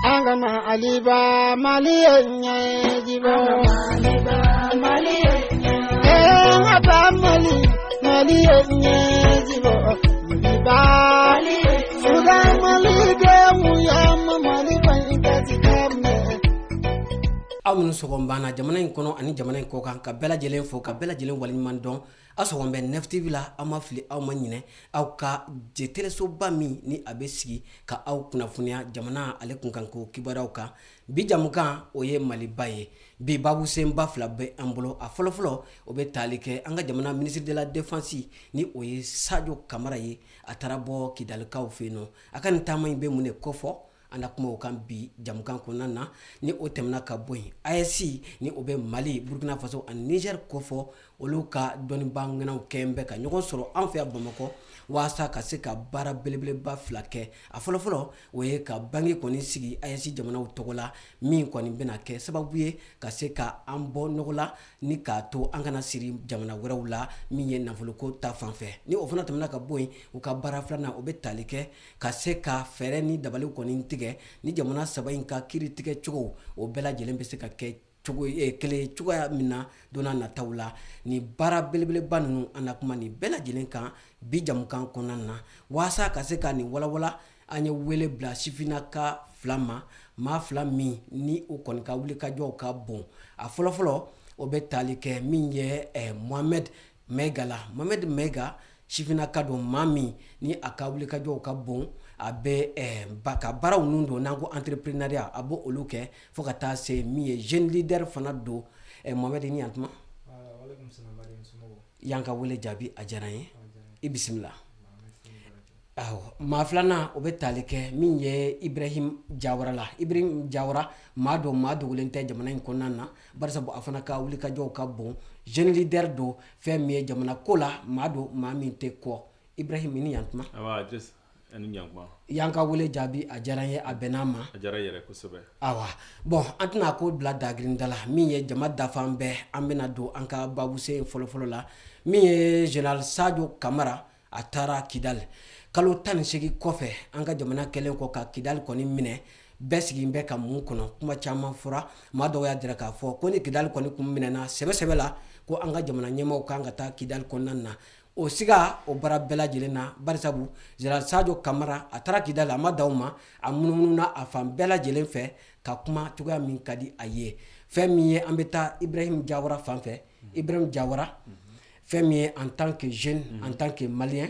An Maliba Mali ɲɛjibɔ Mali ba Mali Mali ɲɛjibɔ Maliba Sudan Mali denw ya Mali ba i ka mɛn. Aw minnu sɔgɔn banna jamana in kɔnɔ ani jamana in kɔkan, ka bɛɛ lajɛlen fo, ka bɛɛ lajɛlen waleɲuman dɔn. Aw sɔgɔn bɛ Nef TV la. Aw ma fili, aw ma ɲinɛ, aw ka jetelesoba min ni a bɛ sigi ka aw kunnafoniya jamana ale kunkanko kibaruyaw kan. Bi jamukan, o ye Maliba ye. Bi babu senba fila bɛ an bolo. A fɔlɔfɔlɔ, o bɛ tali kɛ an ka jamana ministre de la Défense, ni o ye Sadio Kamara ye. A taara bɔ Kidalikaw fɛ yen nɔ. A ka nin taama in bɛ mun de kɔfɔ? An na kuma o kan bi jamukan kɔnɔna na. Ni o tɛmɛna ka bɔ yen, AES, ni o bɛ Mali, Burukina Faso ani Niger kɔfɔ, olu ka dɔnnibaa ŋanaw kɛn bɛ ka ɲɔgɔn sɔrɔ an fɛ yan Bamakɔ, walasa ka se ka baara belebeleba fila kɛ. A fɔlɔfɔlɔ, o ye ka banque kɔni sigi AES jamanaw tɔgɔ la, min kɔni bɛna kɛ sababu ye ka se ka an bɔ nɔgɔ la ni k'a to an kana siri jamana wɛrɛw la, min ye nafoloko ta fanfɛ. Ni o fana tɛmɛna ka bɔ yen, u ka baara filanan, o bɛ tali kɛ ka se ka fɛɛrɛ ni dabaliw kɔni tigɛ ni jamana saba in ka kiiri tigɛ cogo, o bɛɛ lajɛlen bɛ se ka kɛ cogo kelen cogoya min na don n'a nataw la. Nin baara belebeleba ninnu, an na kuma nin bɛɛ lajɛlen kan bi jamukan kɔnɔna na. Walasa ka se ka nin walawala, an ye wele bila sifinnaka fila ma, maa fila min ni u kɔni ka wulikajɔw ka bon. A fɔlɔfɔlɔ, o bɛ tali kɛ min ye Mohamed Maiga la. Mohamed Maiga, sifinnaka don, maa min ni a ka wulikajɔw ka bon. A bɛ ba ka baaraw ninnu don, n'an ko entrepreneuriat, a b'o olu kɛ, fo ka taa se min ye jeune leader fana don. Mohamed, ni yantuma. Y'an ka wele jaabi, a diyara n ye, i bisimila. Awɔ, maa filanan, o bɛ tali kɛ min ye Ibrahim Jawara la. Ibrahim Jawara, maa don, maa dogolen tɛ jamana in kɔnɔna na, barisa a fana ka wulikajɔw ka bon, jeune leader don. Fɛn min ye jamana ko la, maa don, maa min tɛ kɔ. Ibrahim, ni yantuma. Awa Idriss, ani ɲankuma. Y'an ka wele jaabi, a diyara n ye, a bɛnn'a ma. A diyara i yɛrɛ kosɛbɛ. Awa, bon, an tɛna ko bila dagirinda la. Min ye jama dafan bɛɛ, an bɛna don an ka babusen fɔlɔfɔlɔ la, min ye général Sadio Kamara. A taara Kidali kalo 18 kɔfɛ. An ka jamana kɛlen kɔ ka Kidali kɔni minɛ, bɛɛ sigilen bɛ ka mun kɔnɔ? Kuma caman fɔra. Maa dɔw y'a jira k'a fɔ ko ni Kidali kɔni kun minɛna sɛbɛ-sɛbɛ la, ko an ka jamana ɲɛmaaw kan ka taa Kidali kɔnɔna na. O siga o baara bɛɛ lajɛlen na, barisabu général Sadio Kamara, a taara Kidali, a ma dan o ma, a munumununa a fan bɛɛ lajɛlen fɛ ka kuma cogoya min ka di a ye. Fɛn min ye, an bɛ taa Ibrahim Jawara fan fɛ. Ibrahim Jawara, fɛn min ye, en tant que jeune, en tant que Malien,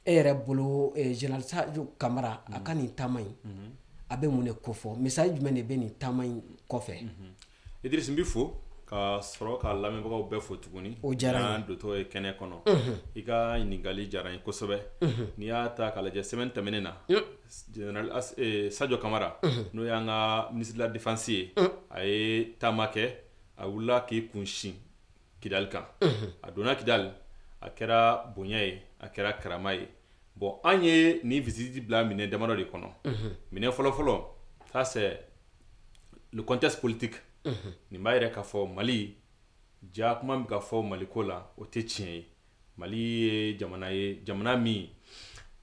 e yɛrɛ bolo, général Sadio Kamara, a ka nin taama in, a bɛ mun de kofɔ? Message jumɛn de bɛ nin taama in kɔfɛ? Idriss, n b'i fo ka sɔrɔ ka lamɛnbagaw bɛɛ fo tuguni. O diyara n ye. An dontɔ ye kɛnɛ kɔnɔ, i ka ɲininkali diyara n ye kosɛbɛ. N'i y'a ta k'a lajɛ, semaine tɛmɛnen na, général Sadio Kamara, n'o y'an ka ministre de la Défense ye, a ye taama kɛ. A wulila k'i kun sin Kidali kan. A donna Kidali, a kɛra bonya ye, a kɛra karama ye. Bon, an ye nin visite bila minɛn damadɔ de kɔnɔ. Minɛn fɔlɔfɔlɔ, ça c'est le contexte politique. Nin b'a yɛrɛ k'a fɔ Mali ja kuma bɛ ka fɔ Mali ko la, o tɛ tiɲɛ ye. Mali ye jamana ye, jamana min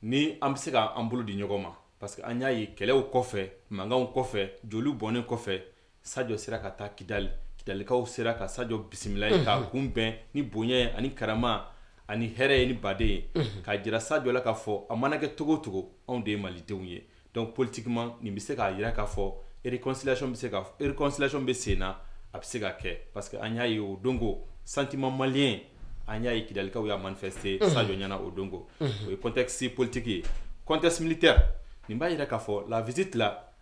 ni an bɛ se k'an bolo di ɲɔgɔn ma, parce que an y'a ye kɛlɛw kɔfɛ, mankanw kɔfɛ, joliw bɔnnen kɔfɛ, Sadio sera ka taa Kidali, Kidalikaw sera ka Sadio bisimila ye k'a kunbɛn ni bonya ye ani karama ani hɛrɛ ye ni baden ye, k'a jira Sadio la k'a fɔ a mana kɛ cogo o cogo, anw de ye malidenw ye. Donc politiquement, nin bɛ se k'a jira k'a fɔ réconciliation bɛ se ka, réconciliation bɛ sen na, a bɛ se ka kɛ, parce que an y'a ye o dongo sentiment malien, an y'a ye Kidalikaw y'a manifester Sadio ɲɛna o dongo. O ye contexte politique ye. Contexte militaire, nin b'a jira k'a fɔ la visite là,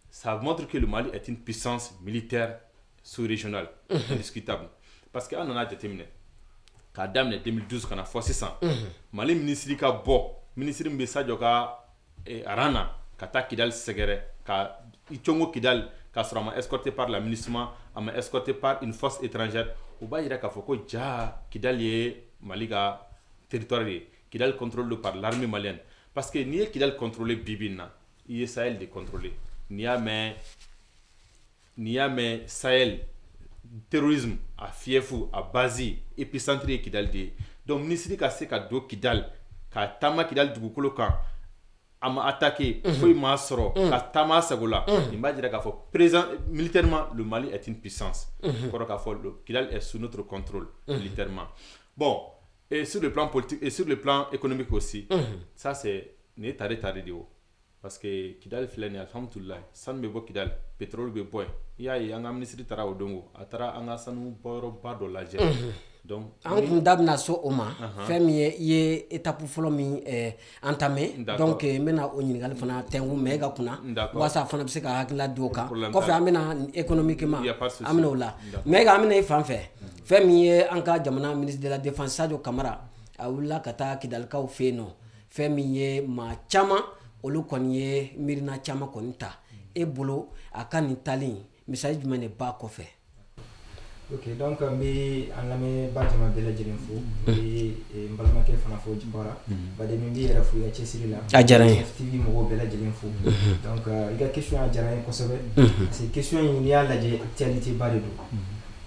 ça montre que le Mali est une puissance militaire sous-régionale indiscutable, parce que an nana jateminɛ k'a daminɛ 2012 ka na fɔ sisan, Mali ministre ka bɔ, ministre min bɛ Sadio ka rang na, ka taa Kidali sɛgɛrɛ, ka i congo Kidali k'a sɔrɔ a ma escorté par la MINUSMA, a ma escorté par une force étrangère, o b'a jira k'a fɔ ko ja Kidali ye Mali ka territoire de ye. Kidali contrôlé par l'armée malienne, parce que n'i ye Kidali contrôlé bi bi in na, i ye Sahel de contrôlé. N'i y'a mɛn Sahel terrorisme, a fief, a base, épicentre ye Kidali de ye. Donc ministre ka se ka don Kidali, ka taama Kidali dugukolo kan. A ma attaqué, foyi m'a sɔrɔ ka taama sago la. Nin b'a jira k'a fɔ présent militairement, le Mali est une puissance. Kɔrɔ k'a fɔ le Kidal est sous notre contrôle militairement. Bon, et sur le plan politique et sur le plan économique aussi, ça c'est nin ye tare tare de ye o, parce que Kidal filɛ nin ye, alhamdulilayi, sanu bɛ bɔ Kidal, pétrole bɛ bɔ yen. I y'a ye, an ka ministre taara o don, o a taara an ka sanu bɔyɔrɔba dɔ lajɛ. Donc an kun da bɛna so o ma. Fɛn min ye, i ye étape fɔlɔ min entamé, donc n bɛna o ɲininkali fana tɛnku mais e ka kunna walasa a fana bɛ se ka hakilila di o kan. Kɔfɛ an bɛna économiquement, an bɛna o la. Mais an bɛna e fan fɛ. Fɛn min ye, an ka jamana ministre de la Défense Sadio Camara, a wulila ka taa Kidalikaw fɛ yen nɔ. Fɛn min ye, maa caman olu kɔni ye miirina caman kɔni ta. E bolo, a ka nin taalen, misali jumɛn de b'a kɔfɛ? Ok, donc n bɛ an lamɛnbaa jama bɛɛ lajɛlen fo, n bɛ n balimakɛ fana fo, Jibara baden min b'i yɛrɛ fo i ka cɛsiri la. A diyara n ye. TV mɔgɔw bɛɛ lajɛlen fo. Donc i ka question a diyara n ye kosɛbɛ, parce que question in, n'i y'a lajɛ, actualité ba de don.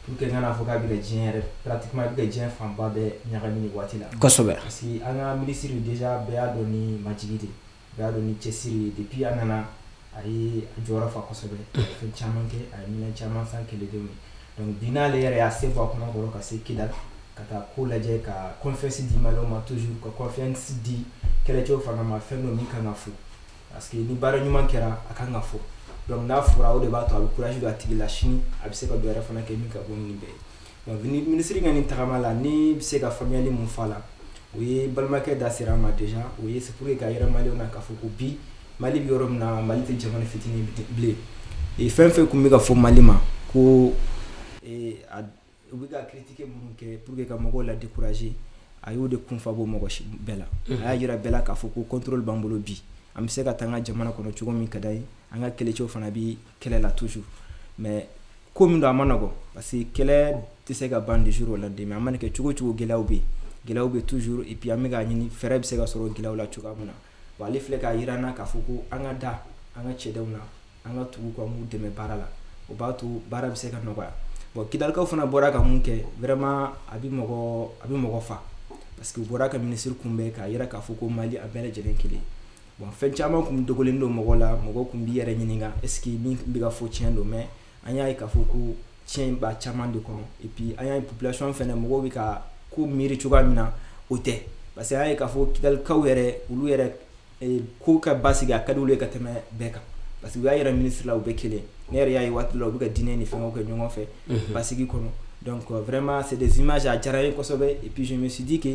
Pour que n kana fɔ k'a bɛ ka diɲɛ yɛrɛ, pratiquement a bɛ ka diɲɛ fanba bɛɛ ɲagami nin waati la. Parce que an ka ministre déjà, bɛɛ y'a dɔn ni majigi de, bɛɛ y'a dɔn ni cɛsiri ye. Depuis a nana, a ye a jɔyɔrɔ fa kosɛbɛ, a ye fɛn caman kɛ, a ye minɛn caman san kɛlɛdenw ye. Donc bi n'ale yɛrɛ y'a se bɔ a kɔnɔ kɔrɔ ka se Kidal, ka taa ko lajɛ, ka confiance di Maliyɛnw ma, toujours ka confiance di kɛlɛcɛw fana ma, fɛn dɔ min kan ka fɔ, parce que ni baara ɲuman kɛra, a kan ka fɔ. Donc n'a fɔra, o de b'a to a bɛ courage don a tigi la, sini a bɛ se ka dɔ wɛrɛ fana kɛ min ka bon ni nin bɛɛ ye. Donc ministre ka nin tagama la, ni bɛ se ka faamuyali mun f'a la, o ye balimakɛ da sera a ma déjà. O ye c'est pour que ka yira Maliyɛnw na k'a fɔ ko bi Mali bɛ yɔrɔ min na, Mali tɛ jamana fitinin bilen. Fɛn fɛn kun bɛ ka fɔ Mali ma ko u bɛ ka critique minnu kɛ pour que ka mɔgɔw la décourager, a y'o de kun fa bɔ mɔgɔ bɛɛ la. A y'a yira bɛɛ la k'a fɔ ko contrôle b'an bolo bi, an bɛ se ka taa an ka jamana kɔnɔ cogo min ka d'an ye. An ka kɛlɛcɛw fana bɛ kɛlɛ la toujours, mais ko min don, a ma nɔgɔn, parce que kɛlɛ tɛ se ka ban du jour au lendemain. An mana kɛ cogo o cogo, gɛlɛyaw bɛ yen, gɛlɛyaw bɛ toujours. Et puis an bɛ k'a ɲini fɛɛrɛ bɛ se ka sɔrɔ gɛlɛyaw la cogoya min na. Bon, ale filɛ k'a yira an na k'a fɔ ko an ka da an ka cɛdenw na, an ka tugu kɔ, an k'u dɛmɛ baara la, o b'a to baara bɛ se ka nɔgɔya. Bon, Kidalikaw fana bɔra ka mun kɛ, vraiment a bɛ mɔgɔ fa, parce que u bɔra ka ministre kunbɛn k'a yira k'a fɔ ko Mali a bɛɛ lajɛlen kelen. Bon, fɛn caman kun dogolen don mɔgɔ la, mɔgɔ kun b'i yɛrɛ ɲininka est ce que min bɛ ka fɔ tiɲɛ don. Mais an y'a ye k'a fɔ ko tiɲɛ b'a caman de kɔnɔ. Et puis an y'a ye population fɛnɛ, mɔgɔw bɛ ka ko miiri cogoya min na, o tɛ, parce que an y'a ye k'a fɔ Kidalikaw yɛrɛ, olu yɛrɛ ko ka basigi a ka di olu ye ka tɛmɛ bɛɛ kan, parce que u y'a yira ministre la u bɛɛ kelen. Ne yɛrɛ y'a ye waati dɔ la, u bɛ ka dîner ni fɛngɛw kɛ ɲɔgɔn fɛ basigi kɔnɔ. Donc vraiment, c'est des images, a diyara n ye kosɛbɛ. Et puis je me suis dit que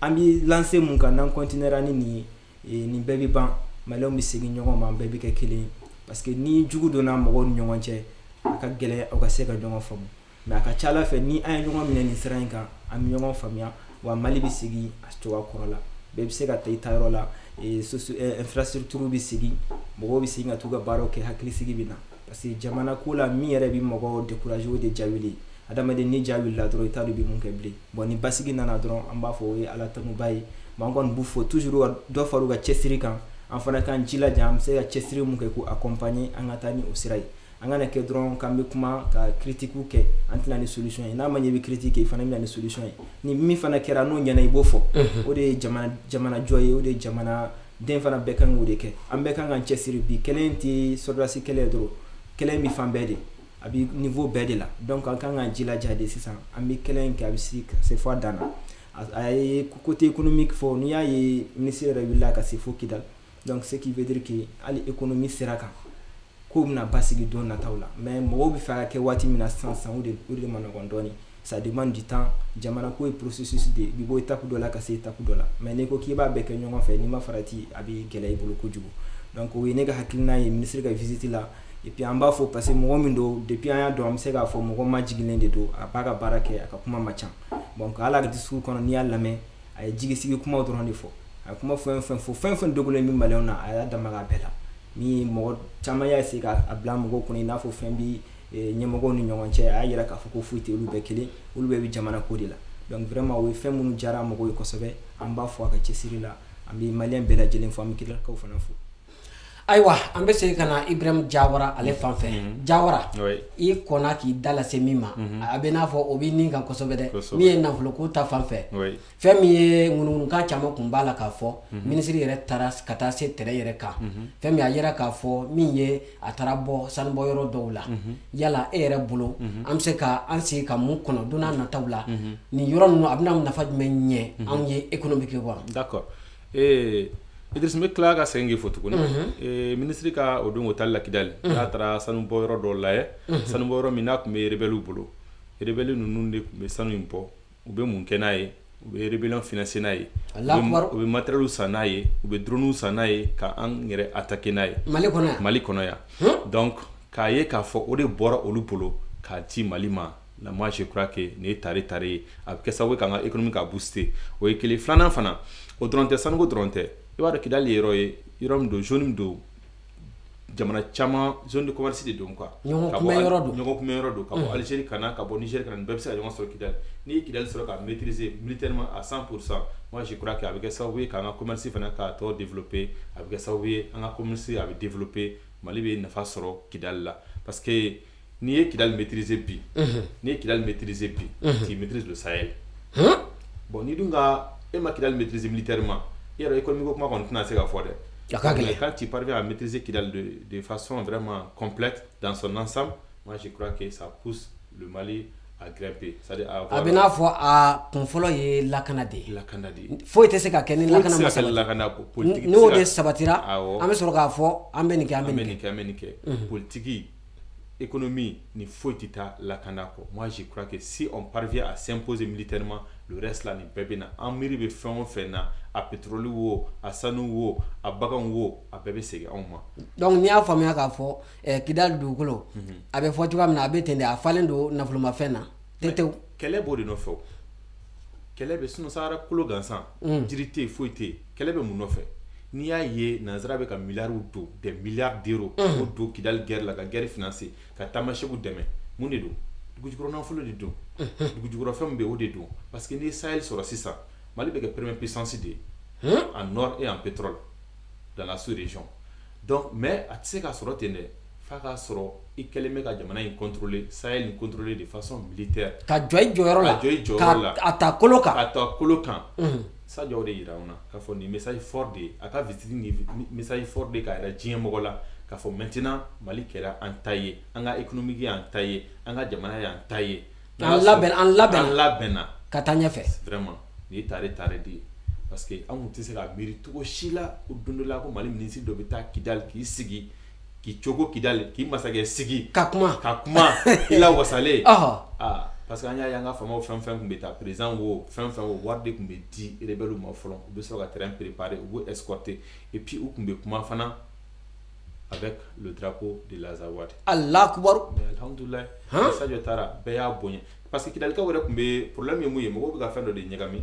an bɛ lancer mun kan, n'an continuera ni nin ye, nin bɛɛ bɛ ban, Maliyɛnw bɛ segin ɲɔgɔn ma, an bɛɛ bɛ kɛ kelen ye. Parce que ni jugu donna mɔgɔw ni ɲɔgɔn cɛ, a ka gɛlɛn aw ka se ka ɲɔgɔn faamu. Mais a ka ca Ala fɛ, ni an ye ɲɔgɔn minɛ nin sira in kan, an bɛ ɲɔgɔn faamuya, wa Mali bɛ segin a cogoya kɔrɔ la, bɛɛ bɛ se ka taa i taayɔrɔ la, infrastructure bɛ segin, mɔgɔw bɛ segin ka t'u ka baaraw kɛ, hakilisigi bɛ na. Parce que jamana ko la, min yɛrɛ bɛ mɔgɔw décourager, o de ja wuli ye. Adamaden, ni ja wulila dɔrɔn, i t'a dɔn i bɛ mun kɛ bilen. Bon, ni basigi nana dɔrɔn, an b'a fɔ o ye Ala tanuba ye. Bon, an kɔni b'u fo toujours, ka dɔ fara u ka cɛsiri kan. An fana k'an jilaja, an bɛ se ka cɛsiri mun kɛ k'u accompagner, an ka taa ni o sira ye. An kana kɛ dɔrɔn k'an bɛ kuma ka critique kɛ, an tɛna ni solution ye. N'a ma ɲɛ i bɛ critique kɛ, i fana bɛ na ni solution ye. Ni min fana kɛra n'o ɲɛna, i b'o fɔ. O de ye jamana jamana jɔ ye, o de ye jamana den fana bɛɛ kan k'o de kɛ. An bɛɛ kan k'an cɛsiri. Bi kɛlɛ in tɛ sɔrɔdasi kɛlɛ ye dɔrɔn, kɛlɛ in bɛ fan bɛɛ de, a bɛ niveau bɛɛ de la. Donc an kan k'an jilaja de sisan, an bɛ kɛlɛ in kɛ, a bɛ se fɔ a dan na. A ye côté économique fɔ, n'i y'a ye ministre yɛrɛ wulila ka se fo Kidal, donc ce qui veut dire que hali économie sira kan, kow bɛna basigi don nataw la. Mais mɔgɔw bɛ fɛ ka kɛ waati min na sisan sisan, o de ma nɔgɔn dɔɔnin, ça demande du temps. Jamana ko ye processus de ye, i bɛ bɔ étape dɔ la ka se étape dɔ la. Mais n'i ko k'i b'a bɛɛ kɛ ɲɔgɔn fɛ, n'i ma farati, a bɛ gɛlɛya i bolo kojugu. Donc o ye ne ka hakilina ye ministre ka visite la. Et puis an b'a fɔ, parce que mɔgɔ min don, depuis an y'a dɔn, an bɛ se k'a fɔ mɔgɔ majiginnen de don, a b'a ka baara kɛ, a ka kuma man ca. Donc hali a ka discours kɔnɔ, n'i y'a lamɛn, a ye jigisigi kumaw dɔrɔn de fɔ. A ye kuma fɛn fɛn fɔ, fɛn fɛn dogolen bɛ Maliyɛnw na, a y'a damaga a bɛɛ la. Min mɔgɔ caman y'a essayer k'a bila mɔgɔw kunna i n'a fɔ fɛn bi ɲɛmɔgɔw ni ɲɔgɔn cɛ, a y'a yira k'a fɔ ko foyi tɛ, olu bɛɛ kelen, olu bɛɛ bɛ jamana ko de la. Donc vraiment, o ye fɛn minnu diyara mɔgɔw ye kosɛbɛ. An b'a fɔ a ka cɛsiri la, an bɛ Maliyɛn bɛɛ lajɛlen fo, an bɛ Kidalikaw fana fo. Ayiwa, an bɛ segin ka na Ibrahim Jawara ale fan fɛ. Jawara, i kɔnna k'i da lase min ma, a bɛ n'a fɔ o b'i nin kan kosɛbɛ dɛ, min ye nafoloko ta fan fɛ. Fɛn min ye ŋunuŋunukan caman kun b'a la k'a fɔ minisiri yɛrɛ taara ka taa se terrain yɛrɛ kan, fɛn min a yera k'a fɔ min ye a taara bɔ sanubɔyɔrɔ dɔw la. Yala e yɛrɛ bolo, an bɛ se ka an sigi ka mun kɔnɔ don n'a nataw la, nin yɔrɔ ninnu a bɛna nafa jumɛn ɲɛ anw ye économique wa? D'accord. Idriss, n bɛ tila ka segin k'i fo tuguni. Minisiri ka o don o taali la Kidali, n'a taara sanubɔyɔrɔ dɔw lajɛ, sanubɔyɔrɔ min n'a tun bɛ rebelle bolo. Rebelle ninnu de tun bɛ sanu in bɔ. U bɛ mun kɛ n'a ye? U bɛ rébellion financer n'a ye, u bɛ matériel san n'a ye, u bɛ drone san n'a ye, ka an yɛrɛ attaquer n'a ye. Mali kɔnɔ yan. Mali kɔnɔ yan. Donc k'a ye k'a fɔ o de bɔra olu bolo k'a di Mali ma la, moi je crois que nin ye tare tare ye, a bɛ kɛ sababu ye k'an ka économie ka booster. O ye kelen. Filanan fana, o dɔrɔn tɛ, sanuko dɔrɔn tɛ. I b'a dɔn Kidali ye yɔrɔ ye, yɔrɔ min don, zone min don, jamana caman, zone de commerce de don quoi. Ɲɔgɔn kunbɛn yɔrɔ don. Ɲɔgɔn kunbɛn yɔrɔ don. Ka bɔ Algérie ka na, ka bɔ Niger ka na, nin bɛɛ bɛ se ka ɲɔgɔn sɔrɔ Kidali. N'i ye Kidali sɔrɔ ka maîtriser militairement à 100%, moi je crois que a bɛ kɛ sababu ye k'an ka commerce fana k'a tɔ développer. A bɛ kɛ sababu ye an ka commerce a bɛ développer, Mali bɛ nafa sɔrɔ Kidali la, parce que n'i ye Kidali maîtriser bi, n'i ye Kidali maîtriser bi, tu maîtrises le Sahel. Bon, n'i dun ka e ma Kidali maîtriser militairement, i yɛrɛ économique ko kuma kɔni tɛna se ka fɔ dɛ. A ka gɛlɛn. Quand tu parviens à maîtriser Kidal de façon vraiment complète dans son ensemble, moi je crois que ça pousse le Mali à grimper. C'est-à-dire à A bɛ n'a fɔ a kun fɔlɔ ye lakana de ye. Lakana de ye. Foyi tɛ se ka kɛ ni lakana ma sabati. Lakana politique. N'o de sabatira, an bɛ sɔrɔ k'a fɔ an bɛ nin kɛ, an bɛ nin kɛ, an bɛ nin kɛ. Politique, économie ni foyi tɛ taa lakana kɔ. Moi je crois que si on parvient à s'imposer militairement, le reste là, nin bɛɛ bɛ na. An miiri bɛ fɛn o fɛn na, a pétrole wo, a sanu wo, a baganw wo, a bɛɛ bɛ segin anw ma. Donc n'i y'a faamuya k'a fɔ Kidali dugukolo, a bɛ fɔ cogoya min na, a bɛ ten de, a falen don nafolomafɛn na tetew. Kɛlɛ b'o de nɔfɛ o. Kɛlɛ bɛ, sinon Sahara kolo gansan, jiri tɛ yen, foyi tɛ yen. Kɛlɛ bɛ mun nɔfɛ? N'i y'a ye nanzara bɛ ka milliards don, des milliards d'euros, o don Kidali guerre la, ka guerre financer, ka tamasekuw dɛmɛ, mun de don? Dugujukɔrɔ nafolo de don, dugujukɔrɔ fɛn min bɛ yen, o de don. Parce que n'i ye Sahel sɔrɔ sisan, Mali bɛ kɛ première puissance de ye en or et en pétrole dans la sous-région. Donc mais a tɛ se ka sɔrɔ ten dɛ, f'a k'a sɔrɔ i kɛlen bɛ ka jamana in contrôler, Sahel in contrôler de façon militaire. Ka jɔ i jɔyɔrɔ la. Ka jɔ i jɔyɔrɔ la. Ka a ta kolo kan. Ka ta kolo kan. Sadio o de yira anw na k'a fɔ nin message fort de ye, a ka visite nin message fort de ye k'a yira diɲɛ mɔgɔ la k'a fɔ maintenant Mali kɛra an ta ye, an ka économique y'an ta ye, an ka jamana y'an ta ye. An labɛn, an labɛn. An labɛnna. Ka taa ɲɛfɛ. Vraiment nin ye tare tare de ye, parce que an tun tɛ se ka miiri cogo si la ko don dɔ la ko Mali ministre dɔ bɛ taa Kidali k'i sigi k'i cogo Kidali k'i masakɛ sigi. Ka kuma. Ka kuma i la wasalen. Aa, parce que an y'a ye an ka faamaw fɛn fɛn tun bɛ taa, président wo, fɛn fɛn wo, wari de tun bɛ di rebelle ma fɔlɔ, u bɛ sɔrɔ ka terrain préparer, u b'u escorter, et puis u tun bɛ kuma fana avec le drapeau de l'Azawad. Allah akubaru. Mais alhamdulilayi, Sadio taara, bɛɛ y'a bonya, parce que Kidalikaw yɛrɛ tun bɛ problème ye mun ye? Mɔgɔw bɛ ka fɛn dɔ de ɲagami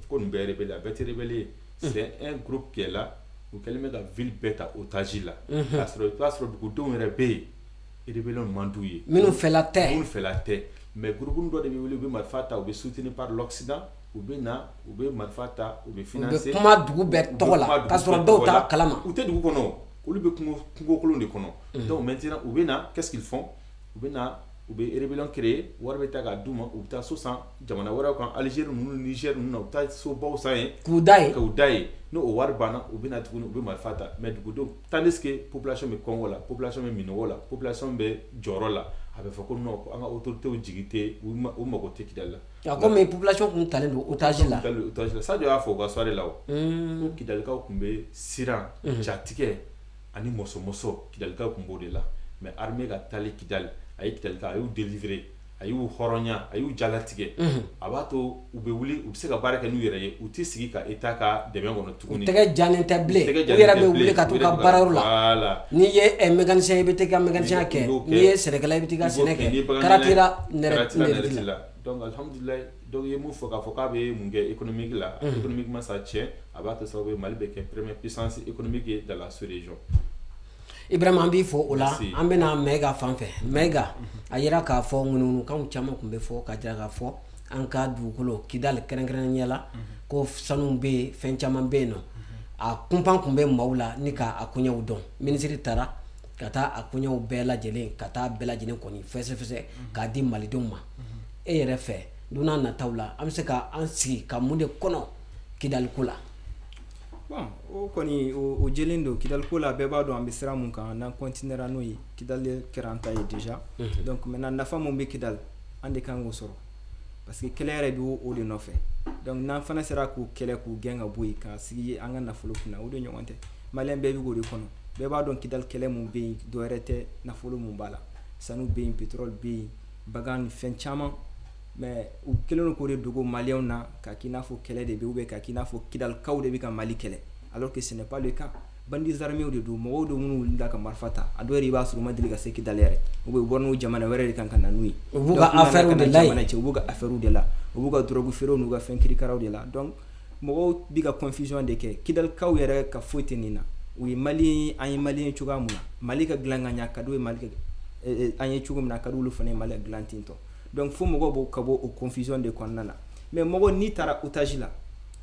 ko nin bɛɛ ye rebelle, a bɛɛ tɛ rebelle ye. C'est un groupe qui est là, u kɛlen bɛ ka ville bɛɛ ta otage la, k'a sɔrɔ i b'a sɔrɔ dugudenw yɛrɛ bɛ yen, rébellion man d'u ye. Minnu fɛla tɛ. Minnu fɛla tɛ, mais groupe dɔ de bɛ wuli, u bɛ marifa ta, u bɛ soutenu par l'Occident, u bɛ na, u bɛ marifa ta, u bɛ financer. U bɛ kuma dugu bɛɛ tɔgɔ la k'a sɔrɔ dɔw t'a kalama. U tɛ dugu kɔnɔ, olu bɛ kungo kungokolon de kɔnɔ. Donc maintenant u bɛ na, qu'est-ce qu'ils font? U bɛ na, u bɛ rébellion créer, wari bɛ ta k'a d'u ma, u bɛ taa so san jamana wɛrɛw kan, Algérie ninnu, Niger ninnu na, u bɛ taa sobaw san yen. K'u da yen. K'u da yen. N'o wari banna, u bɛ na tuguni, u bɛ marifa ta. Mais dugudenw, tandis que population bɛ kɔngɔ la, population bɛ minɔgɔ la, population bɛ jɔyɔrɔ la, a bɛ fɔ ko non, ko an ka autorités jigi tɛ u mago tɛ Kidali la. Komi population tun talen don otage la. Otage la. Sadio y'a fɔ u ka soirée la o. Ko Kidalikaw tun bɛ siran, jatigɛ ani mɔsɔmɔsɔ, Kidalikaw tun b'o de la. Mais armée ka taali Kidali, a ye Kidalikaw, a y'u délivrer, a y'u hɔrɔnya, a y'u jalatigɛ. A b'a to u bɛ wuli, u bɛ se ka baara kɛ n'u yɛrɛ ye, u tɛ sigi ka État ka dɛmɛ kɔnɔ tuguni. U tɛgɛ jannen tɛ bilen, u yɛrɛ bɛ wuli ka t'u ka baarayɔrɔ la. Voilà. N'i ye mécanicien ye, i bɛ taa i ka mécanicien kɛ, n'i ye sɛnɛkɛla ye, i bɛ taa i ka sɛnɛ kɛ. Karatira nɛrɛti la. Donc alhamdulilayi, donc i ye mun fɔ k'a fɔ k'a bɛ mun kɛ économique la, économiquement ça tient, a b'a to sababu ye Mali bɛ kɛ première puissance économique ye dans la sous-région. Ibrahima, an b'i fɔ o la. An bɛna Mayiga fan fɛ. Mayiga, a yira k'a fɔ ŋunuŋunukanw caman tun bɛ fɔ ka jira k'a fɔ an ka dugukolo Kidali kɛrɛnkɛrɛnnenya la, ko sanu bɛ yen, fɛn caman bɛ yen nɔ. A kunpan tun bɛ maaw la ni k'a koɲɛw dɔn. Minisiri taara ka taa a koɲɛw bɛɛ lajɛlen, ka taa bɛɛ lajɛlen kɔni fɛsɛfɛsɛ k'a di malidenw ma. E yɛrɛ fɛ, don n'a nataw la, an bɛ se ka an sigi ka mun de kɔnɔ Kidaliko la? Bon, o kɔni o jɛlen don. Kidaliko la, bɛɛ b'a dɔn an bɛ sira mun kan. N'an continuera n'o ye, Kidali kɛra an ta ye déjà. Donc maintenant, nafa mun bɛ Kidali, an de kan k'o sɔrɔ, parce que kɛlɛ yɛrɛ bɛ o de nɔfɛ. Donc n'an fana sera k'u kɛlɛ, k'u gɛn ka bɔ yen, ka sigi an ka nafolo kunna, o de ɲɔgɔn tɛ. Maliyɛn bɛɛ bɛ k'o de kɔnɔ. Bɛɛ b'a dɔn Kidali kɛlɛ mun bɛ yen, dɔ wɛrɛ tɛ, nafolo mun b'a la, sanu bɛ yen, pétrole bɛ yen, bagan ni fɛn caman. Mais u kɛlen don k'o de dogo maliyɛnw na, k'a k'i n'a fɔ kɛlɛ de bɛ, ou bien k'a k'i n'a fɔ Kidalikaw de bɛ ka Mali kɛlɛ, alors que ce n'est pas le cas. Bandits armés de don, mɔgɔw de minnu wulila ka marifa ta. A dɔw yɛrɛ, i b'a sɔrɔ u ma deli ka se Kidali yɛrɛ, ou bien u bɔra n'o jamana wɛrɛ de kan ka na n'u ye. U b'u ka affaire de la yen. U b'u ka affaire de la, u b'u ka drogue feerew n'u ka fɛn kirikaraw de la. Donc mɔgɔw bɛ ka confusion de kɛ. Kidalikaw yɛrɛ ka foyi tɛ nin na. U ye Mali, an ye Maliyɛn cogoya mun na, Mali ka dilan ka ɲa ka d'u ye, Mali ka an ye cogo min na, a ka d'olu fana ye Mali ka dilan ten tɔ. Donc fo mɔgɔw b'o ka bɔ o confusion de kɔnɔna na. Mais mɔgɔ n'i taara otage la,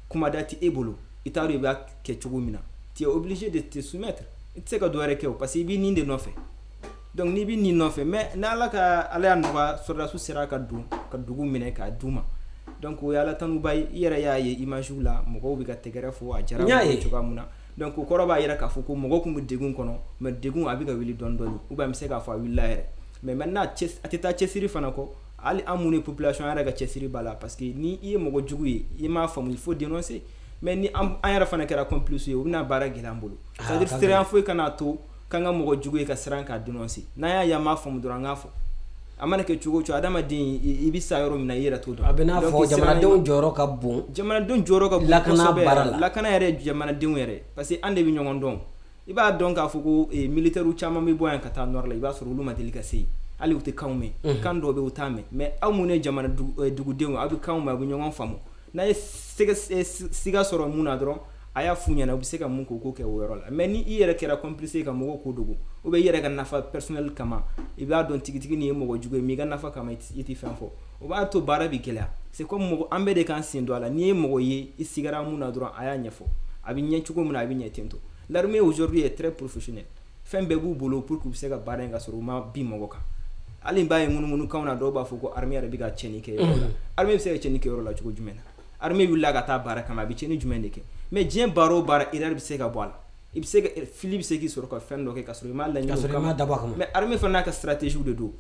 kumada tɛ e bolo, i t'a dɔn i b'a kɛ cogo min na, tu es obligé de te soumettre. I tɛ se ka dɔ wɛrɛ kɛ o, parce que i b'i nin de nɔfɛ. Donc n'i b'i nin nɔfɛ, mais n'Ala ka Ala y'a nɔgɔya, sɔrɔdasiw sera ka don ka dugu minɛ k'a d'u ma, donc o ye Ala tanuba ye. I yɛrɛ y'a ye image la, mɔgɔw bɛ ka tɛgɛrɛ fɔ, a diyara mɔgɔw cogoya mun na. Donc o kɔrɔ b'a jira k'a fɔ ko mɔgɔw tun bɛ degun kɔnɔ, mais degun a bɛ ka wuli dɔɔni dɔɔni, ou bien an bɛ se k'a fɔ a wulila yɛrɛ. Mais maintenant, a tɛ taa cɛsiri fana kɔ. Hali an minnu ye population, an yɛrɛ ka cɛsiri b'a la, parce que ni i ye mɔgɔ jugu ye, i m'a faamu, il faut dénoncer. Mais ni an yɛrɛ fana kɛra complice ye, o bɛna baara gɛlɛya an bolo. C'est à dire, siran foyi kana to k'an ka mɔgɔ jugu ye ka siran k'a dénoncer. N'an y'a ye an m'a faamu dɔrɔn, an k'a fɔ. A mana kɛ cogo o cogo, adamaden, i bɛ sa yɔrɔ min na, i yɛrɛ t'o dɔn. A bɛ n'a fɔ jamanadenw jɔyɔrɔ ka bon. Jamanadenw jɔyɔrɔ ka bon. Lakana baara la. Lakana yɛrɛ, jamanadenw yɛrɛ, parce que an de bɛ ɲɔgɔn dɔn. I b'a dɔn k'a fɔ ko militaires caman bɛ bɔ yan ka taa nord la, i b'a sɔrɔ olu ma deli ka se yen, hali u tɛ kanw mɛn. Kan dɔw bɛ yen, u t'a mɛn. Mais aw minnu ye jamana dugudenw, aw bɛ kanw mɛn, aw bɛ ɲɔgɔn faamu. N'a ye siga sɔrɔ mun na dɔrɔn, a y'a f'u ɲɛna, u bɛ se ka mun k'o ko kɛ o yɔrɔ la. Mais ni i yɛrɛ kɛra complice ka mɔgɔw ko dogo, ou bien i yɛrɛ ka nafa personnel kama, i b'a dɔn tigitigi nin ye mɔgɔ jugu ye, mais i ka nafa kama i tɛ fɛn fɔ, o b'a to baara bɛ gɛlɛya. C'est comme mɔgɔ, an bɛɛ de k'an sen don a la. N'i ye mɔgɔ ye, i sigara mun na dɔrɔn, a y'a ɲɛfɔ, a bɛ ɲɛ cogo min na, a bɛ ɲɛ ten tɔ. L'armée aujourd'hui est très professionnelle. Fɛn bɛɛ b'u bolo pour que u bɛ se ka baara in ka sɔrɔ u ma bin mɔgɔ kan. Hali b'a ye ŋunuŋunukanw na, dɔw b'a fɔ ko armée yɛrɛ bɛ ka tiɲɛni kɛ yɔrɔ la. Armée bɛ se ka tiɲɛni kɛ yɔrɔ la cogo jumɛn na? Armée wulila ka taa baara kama, a bɛ tiɲɛni jumɛn de kɛ? Mais diɲɛ baara o baara, erreur bɛ se ka bɔ a la. I bɛ se ka fili, bɛ se k'i sɔrɔ ka fɛn dɔ kɛ ka sɔrɔ i m'a laɲini o kama, dabɔ a kama. Mais armée fana n'a ka stratégie de don.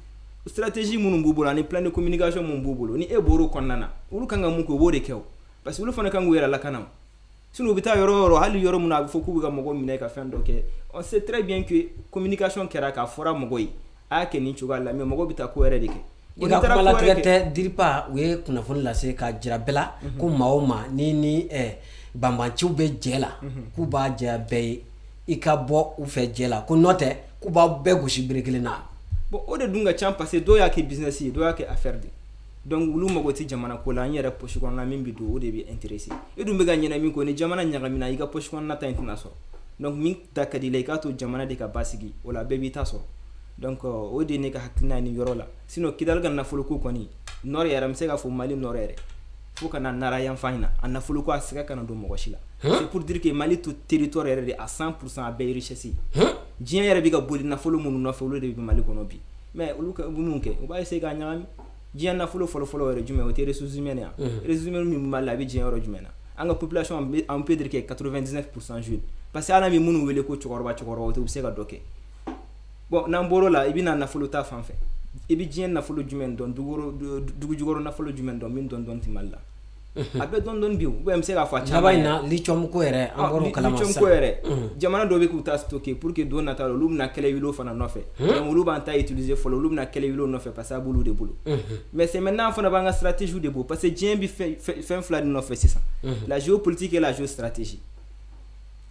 Stratégie minnu b'u bolo ani plan de communication mun b'u bolo, ni e bɔr'o kɔnɔna na, olu kan ka mun kɛ, u b'o de kɛ o, parce que olu fana kan k'u yɛrɛ lakana o. Sinon u bɛ taa yɔrɔ o yɔrɔ, hali yɔrɔ min na a bɛ fɔ k'u bɛ ka mɔgɔw minɛ ka fɛn dɔ kɛ, on sait très bien que communication kɛra, k'a fɔra mɔgɔ ye a y'a kɛ nin cogoya la, mais mɔgɔw bɛ taa ko wɛrɛ de kɛ. I ka kuma latigɛ tɛ. DIRPA, u ye kunnafoni lase k'a jira bɛɛ la ko maa o maa ni banbanciw bɛ jɛ la, k'u b'a jɛya bɛɛ ye, i ka bɔ u fɛ jɛ la, ko nɔ tɛ k'u b'aw bɛɛ gosi bere kelen na. Bon, o de dun ka ca, parce que dɔw y'a kɛ business ye, dɔw y'a kɛ affaire de. Donc olu mago tɛ jamana ko la. An yɛrɛ poche kɔnɔna min bɛ don, o de bɛ intéressé. E dun bɛ ka ɲinɛ min kɔ, ni jamana ɲagamina, i ka poche kɔnɔna ta in tɛna sɔrɔ. Donc min ta ka di i la, i k'a to jamana de ka basigi, o la bɛɛ b'i ta sɔrɔ. Donc o de ye ne ka hakilina ye nin yɔrɔ la. Sinon Kidali ka nafolo ko kɔni, nord yɛrɛ, n bɛ se k'a fɔ Mali nord yɛrɛ fo ka na Nara yan fan in na, a nafolo ko a siga kana don mɔgɔ si la. C'est pour dire que Mali to territoire yɛrɛ de à 100%, a bɛɛ ye richesse ye. Diɲɛ yɛrɛ bɛ ka boli nafolo minnu nɔfɛ, olu de bɛ Mali kɔnɔ bi. Mais olu ka u bɛ mun kɛ? U b'a essayer k'a ɲagami. Diɲɛ nafolo fɔlɔ-fɔlɔ yɛrɛ jumɛn? O tɛ ressources humaines ya? Ressources humaines min bɛ Mali la, a bɛ diɲɛ yɔrɔ jumɛn na? An ka population, on peut dire que 99% jeunes, parce que hali an bɛ minnu wele ko cɛkɔrɔba cɛkɔrɔba, o tɛ, u bɛ se ka dɔ kɛ. Bon, n'an bɔr'o la, i bɛ na nafolo ta fan fɛ, i bɛ diɲɛ nafolo jumɛn dɔn, dugu jukɔrɔ nafolo jumɛn dɔn, min dɔn dɔn tɛ Mali la? A bɛɛ dɔn dɔn bi, ou bien n bɛ se k'a fɔ a caman. Laban in na, lithium ko yɛrɛ, an bɔr'o kalama sisan. Lithium ko yɛrɛ, jamana dɔw bɛ k'u ta stocker pour que don nata la, olu bɛna kɛlɛ wuli o fana nɔfɛ. Donc olu b'an ta utiliser fɔlɔ, olu bɛna kɛlɛ wuli o nɔfɛ, parce que a b'olu de bolo. Mais c'est maintenant, an fana b'an ka stratégie de bɔ, parce que diɲɛ bɛ fɛn fila de nɔfɛ sisan: la géopolitique et la géostratégie.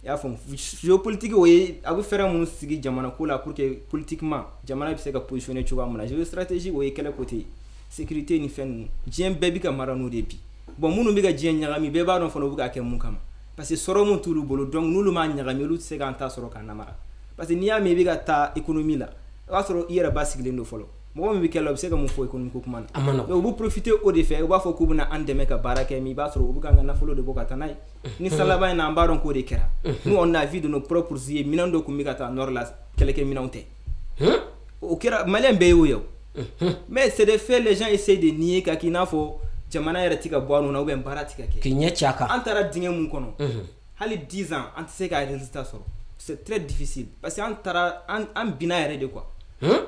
I y'a faamu? Géopolitique, o ye a bɛ fɛɛrɛ minnu sigi jamana ko la pour que politiquement jamana bɛ se ka positionner cogoya min na. Géostratégie, o ye kɛlɛ côté, sécurité ni fɛn ninnu. Diɲɛ bɛɛ bɛ ka mara n'o de bi. Bon, minnu bɛ ka diɲɛ ɲagami, bɛɛ b'a dɔn fana u bɛ k'a kɛ mun kama, parce que sɔrɔ mun t'olu bolo. Donc n'olu m'a ɲagami, olu tɛ se k'an ta sɔrɔ k'an namara, parce que n'i y'a mɛn i bɛ ka taa économie la, o b'a sɔrɔ i yɛrɛ ba sigilen don fɔlɔ. Mɔgɔ min bɛ kɛlɛ la, u bɛ se ka mun fɔ économie ko kuma na? A ma nɔgɔn. Mais u b'u profiter o de fɛ, u b'a fɔ k'u bɛna an dɛmɛ ka baara kɛ, mais i b'a sɔrɔ u bɛ k'an ka nafolo de bɔ ka taa n'a ye. Ni salaba in na, an b'a dɔn k'o de kɛra. Nous, on a vu de nos propres yeux, minɛn dɔ tun bɛ ka taa nord la, kɛlɛkɛ minɛnw tɛ. O kɛra, malien bɛɛ y'o ye o. Mais c'est des faits, les gens essayent de nier ka k'i n'a fɔ jamana yɛrɛ ti ka bɔ a nɔ na ou bien baara ti ka kɛ. K'i ɲɛ ci a kan. An taara dingɛ mun kɔnɔ, hali 10 ans an tɛ se ka résultat sɔrɔ, c'est très difficile, parce que an taara an binna yɛrɛ de quoi.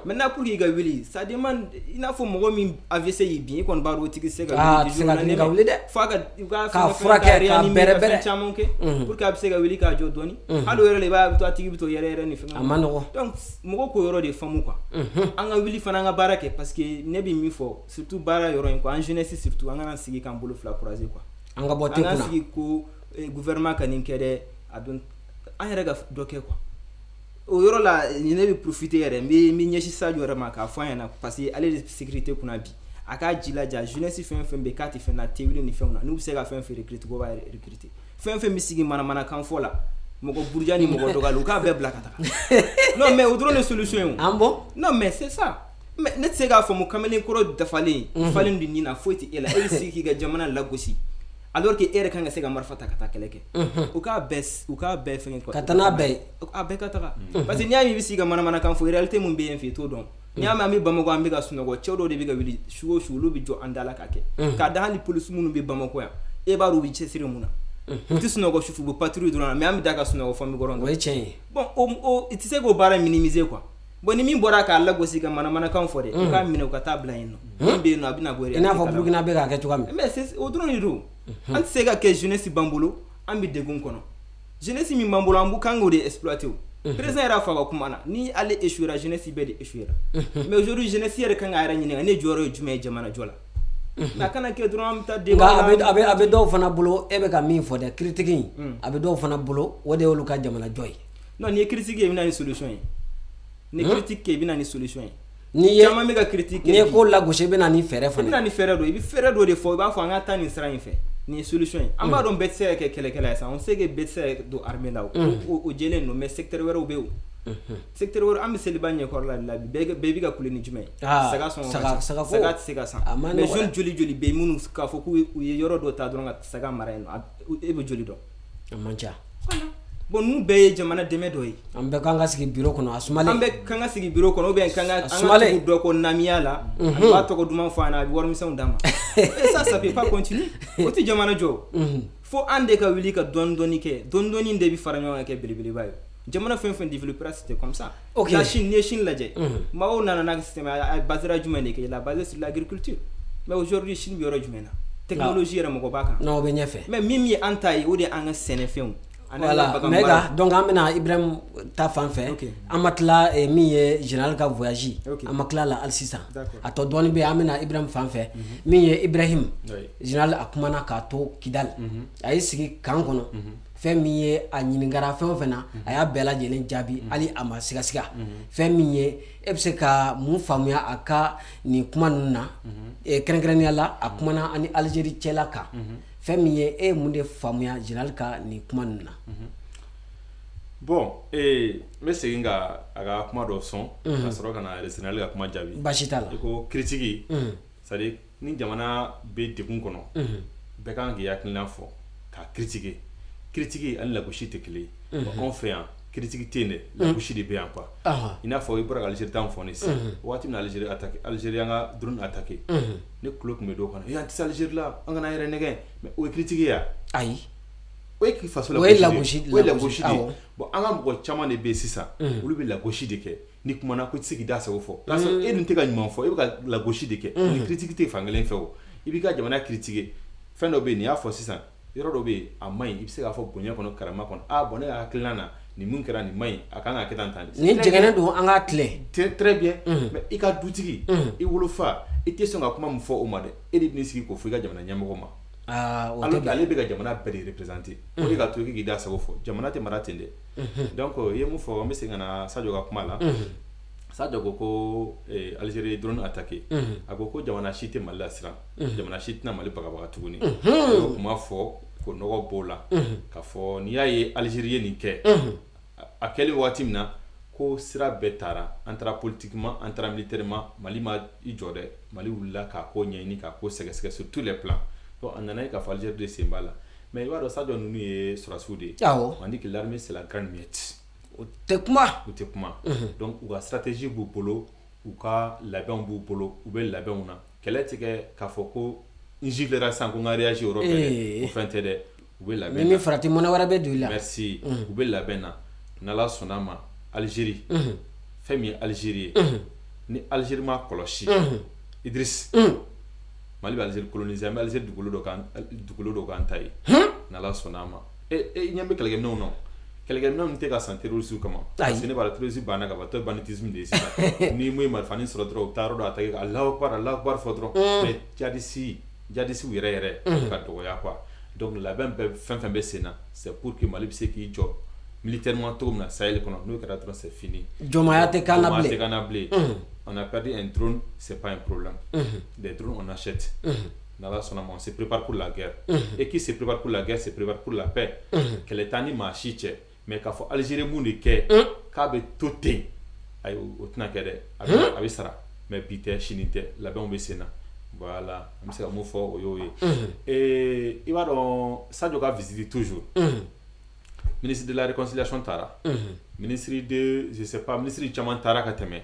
Maintenant, pour que i ka wuli, ça demande, i n'a fɔ mɔgɔ min AVC y'i bin, i kɔni b'a dɔn o tigi tɛ se ka wuli. A tɛ se ka girin ka wuli dɛ. F'a ka u ka k'a furakɛ, k'a bɛrɛ bɛrɛ. Fɛn caman kɛ pour que a bɛ se ka wuli k'a jɔ dɔɔni. Hali o yɔrɔ la, i b'a ye a bɛ to, a tigi bɛ to yɛrɛ yɛrɛ ni fɛngɛ. A ma nɔgɔn. Donc mɔgɔw k'o yɔrɔ de faamu quoi. An ka wuli fana, an ka baara kɛ, parce que ne bɛ min fɔ, surtout baara yɔrɔ in quoi, an jeunesse surtout, an kana sigi k'an bolo fila croiser quoi. An ka bɔ te An ka kunna. sigi ko gouvernement ka nin kɛ dɛ, a don an yɛrɛ ka dɔ kɛ quoi. O yɔrɔ la, ne bɛ profiter yɛrɛ, n bɛ ɲɛsin Sadio yɛrɛ ma k'a fɔ a ɲɛna, parce que ale de sécurité kunna bi, a k'a jilaja, jeunesse fɛn o fɛn bɛ yen k'a tɛ fɛn na, tewuli ni fɛnw na, n'u bɛ se ka fɛn fɛn recruter, k'o b'a recruter. Fɛn fɛn bɛ sigi manamanakan fɔ la, mɔgɔ buruja ni mɔgɔ dɔgɔyali, u k'a bɛɛ bila ka taga. Non, mais o dɔrɔn de solution ye o. An bɔ. Non, mais c'est ça. Mais ne tɛ se k'a faamu, kamalen kɔrɔ dafalen falen dun nin na, foyi tɛ e la, e bɛ sigi k'i ka jamana lagosi, alors que e yɛrɛ kan ka se ka marifa ta ka taa kɛlɛ kɛ. U k'a bɛɛ fɛngɛ quoi. Ka taa n'a bɛɛ ye. A bɛɛ ka taga, parce que n'i y'a mɛn i bɛ sigi ka manamanakan fɔ, réalité mun bɛ yen fɛ, i t'o dɔn. N'i y'a mɛn an bɛ Bamakɔ, an bɛ ka sunɔgɔ, cɛw dɔw de bɛ ka wuli su o su, olu bɛ jɔ an da la k'a kɛ k'a da. Hali polisi minnu bɛ Bamakɔ yan, e b'a dɔn u bɛ cɛsiri mun na, u tɛ sunɔgɔ sufɛ, u bɛ patrouille dɔrɔn na, mais an bɛ da ka sunɔgɔ fɔ an bɛ kɔrɔn. O ye tiɲɛ ye. Bon, o i tɛ se k'o baara minimiser quoi. Bon, ni min bɔra k'a lagosi ka manamanakan fɔ dɛ, u k'a minɛ, u ka taa bila yen nɔ, min bɛ yen nɔ, a bɛna bɔ. I n'a fɔ Burukina bɛ k'a kɛ cogoya min. Mais c'est o dɔrɔn de don. An tɛ se ka kɛ jeunesse b'an bolo, an bɛ degun kɔnɔ. Jeunesse min b'an bolo, an b'u kan k'o de exploiter. O président yɛrɛ y'a fɔ a ka kuma na, ni ale échouera, jeunesse bɛɛ de échouera. Mais aujourd'hui, jeunesse yɛrɛ kan k'a yɛrɛ ɲininka, ne jɔyɔrɔ ye jumɛn ye jamana jɔ la? Mais a kana kɛ dɔrɔn an bɛ taa Nka débat a bɛ la. a bɛ dɔw fana bolo, e bɛ ka min fɔ dɛ, critique in, a bɛ dɔw fana bolo, o de y'olu ka jamana jɔ ye. Non, n'i ye critique kɛ, i bɛ na ni solution ye. Ni critique kɛ, i bɛ na ni solution ye. N'i ye Caman bɛ ka critique kɛ n'i ye bi. ko lagosi, i bɛ na ni fɛɛrɛ I bɛ fana na ye. ni fɛɛrɛ dɔ ye, i bɛ fɛɛrɛ dɔ de fɔ, i b'a fɔ an ka taa nin sira in fɛ, nin ye solution ye. An b'a dɔn bɛɛ tɛ se ka kɛ kɛlɛkɛla ye sa, on sait que bɛɛ tɛ se ka don armée la, o jɛlen don, mais secteur wɛrɛw bɛ yen, o secteur wɛrɛ, an bɛ seliba ɲɛkɔrɔ la de la bi, bɛɛ bɛ ka kule ni jumɛn ye? Ah, Saga sɔngɔ ka ca. Saga ko. Saga tɛ se ka san. A ma Mais nɔgɔ dɛ. jeune joli joli bɛ yen minnu k'a fɔ k'u u ye yɔrɔ dɔ ta dɔrɔn ka saga mara yen nɔ, e bɛ joli dɔn? A man ca. Bon, ninnu bɛɛ ye jamana dɛmɛ dɔ ye. An bɛɛ kan ka sigi bureau kɔnɔ, a sumalen. An bɛ kan ka sigi bureau kɔnɔ, ou bien kan ka an ka sumalen. tugu dɔ kɔ namiya la, a b'a tɔgɔ duman fɔ an ɲɛna, a bɛ warimisɛnw d'an ma. Et ça, ça peut pas continuer. O tɛ jamana jɔ o. Fo an de ka wuli ka dɔɔni dɔɔni kɛ, dɔɔni dɔɔni de bɛ fara ɲɔgɔn kan kɛ belebeleba ye. Jamana fɛn fɛn développera, c'était comme ça. La Chine, n'i ye Chine lajɛ, maaw nana n'a ka système, a basera jumɛn de kan? Il a basé sur l'agriculture. Mais aujourd'hui, Chine bɛ yɔrɔ jumɛn na? Technologie yɛrɛ, mɔgɔ b'a kan. Non, o bɛ ɲɛfɛ. Mais min ye an ta ye, o de ye an ka sɛnɛfɛnw ani an ka Voilà, bagan mais mara. Donc an bɛna Ibrahim ta fan fɛ. An ma tila min ye général ka voyage. An ma tila la hali sisan. A tɔ dɔɔni bɛ yen, an bɛna Ibrahim fan fɛ. Min ye Ibrahim, général a kumana k'a to Kidal. A y'i sigi camp kɔnɔ. Fɛn min ye a ɲininkara fɛn o fɛn na, a y'a bɛɛ lajɛlen jaabi, hali a ma sigasiga. Fɛn min ye, e bɛ se ka mun faamuya a ka nin kuma ninnu na? Kɛrɛnkɛrɛnnenya la, a kumana ani Algérie cɛla kan. Fɛn min ye, e ye mun de faamuya général ka nin kuma ninnu na? Bon, n bɛ segin ka a ka kuma dɔ sɔn ka sɔrɔ ka na général ka kuma jaabi. Baasi t'a la. I ko critique, c'est à dire ni jamana bɛ degun kɔnɔ, bɛɛ kan k'i hakilina fɔ k'a critiquer. Critique ani lagosi tɛ kelen ye. Bon, anw fɛ yan, critique tɛ yen dɛ, lagosi de bɛ yan quoi. I n'a fɔ i bɔra ka Algérie ta fɔ ne sisan, waati min na Algérie attaqué, Algérie an ka drone attaqué, ne tulo tun bɛ dɔw kan, an tɛ se Algérie la, an kana an yɛrɛ nɛgɛn. Mais o ye critique ye wa? Ayi. O ye k'i faso O ye lagosi de ye. lagosi. O ye lagosi de ye. Awɔ. Bon, an ka mɔgɔ caman de bɛ yen sisan, olu bɛ lagosi de kɛ. Ni kumana ko i tɛ se k'i da sago fɔ, k'a sɔrɔ e dun tɛ ka ɲuman fɔ, e bɛ ka lagosi de kɛ. O ni critique tɛ fankelen fɛ. O i b'i ka jamana critiquer, fɛn dɔ bɛ yen, nin y'a fɔ sisan, yɔrɔ dɔ bɛ yen a man ɲi, i bɛ se k'a fɔ bonya kɔnɔ, karama kɔnɔ, ah bon, ne ka hakilina na, nin mun kɛra, nin man ɲi, a kan ka kɛ tan tan. Nin jɛngɛnnen don, an k'a tilen. Très très bien. Mais i ka dutigi, i wolofa, i tɛ sɔn ka kuma min fɔ o ma dɛ, e de bɛn'i sigi k'o fɔ i ka jamana ɲɛmɔgɔ ma. Aa, o tɛ Alors que bɛn. ale bɛ ka jamana bɛɛ de représenter. O de ka to i k'i da sago fɔ, jamana tɛ mara ten dɛ. Donc i ye mun fɔ, an bɛ segin ka na Sadio ka kuma la. Sadio ko Algérie drone attaqué, a ko ko jamana si tɛ Mali la siran, jamana si tɛna Mali bagabaga tuguni. A y'o kuma fɔ ko nɔgɔ b'o la, k'a fɔ n'i y'a ye Algérie ye nin kɛ, a kɛlen waati min na Ko sira bɛɛ taara, an taara politiquement, an taara militairement, Mali ma i jɔ dɛ. Mali wulila k'a ko ɲɛɲini, k'a ko sɛgɛsɛgɛ sur tous les plans. Donc a nana ye k'a fɔ Algérie de sen b'a la. Mais i b'a dɔn, Sadio, ninnu ye sɔrɔdasiw de ye. On dit que l'armée, c'est la grande muette. O tɛ kuma. U tɛ kuma. Donc u ka stratégie b'u bolo, u ka labɛnw b'u bolo, u bɛ labɛnw na. Kɛlɛ tɛ kɛ k'a fɔ ko n giflera sisan ko n ka réagir o yɔrɔ bɛɛ dɛ. O fɛn tɛ dɛ. U bɛ labɛn na. Ni farati mɔnɛ wɛrɛ bɛ don i la. Merci. U bɛ labɛn na. N'Ala sɔnna ma, Algérie, fɛn min ye Algérie ye, ni Algérie ma kɔlɔsi, Idriss, Mali bɛ Algérie coloniser, an bɛ Algérie dugukolo dɔ k'an ta ye. N'Ala sɔnna a ma. E ɲɛ bɛ kɛlɛkɛminɛnw na. Kɛlɛkɛminɛnw tɛ ka san terroristes kama. Parce que ne b'a dɔn, terrorisme banna ka ban, tɔ ye banditisme de ye sisan. Ni mun ye marifanin sɔrɔ dɔrɔn, u bɛ taa yɔrɔ dɔ attaquer, Alahu akbar, Alahu akbar fɔ dɔrɔn. Mais djihadistes yɛrɛ yɛrɛ ka dɔgɔya quoi. Donc labɛn bɛɛ, fɛn fɛn bɛ sen na, c'est pour que Mali bɛ se k'i jɔ militairement cogo min na Sahel kɔnɔ. N'o kɛra dɔrɔn, c'est fini. Jɔnmaya tɛ k'an na bilen. Jɔnmaya tɛ k'an na bilen. On a perdu un drone, c'est pas un problème. Des drones, on achète. N'Ala sɔnna ma, on se prépare pour la guerre. Et qui se prépare pour la guerre se prépare pour la paix. Kɛlɛ t'an ni maa si cɛ. Mais k'a fɔ Algérie mun de kɛ k'a bɛ to ten, ayi, o tɛna kɛ dɛ. A bɛ sara. Mais bi tɛ, sini tɛ, labɛnw bɛ sen na. Voilà, an bɛ se ka mun fɔ, o y'o ye. Et i b'a dɔn, Sadio ka visite toujours. Ministre de la réconciliation taara. Ministre de, je sais pas, ministre caman taara ka tɛmɛ.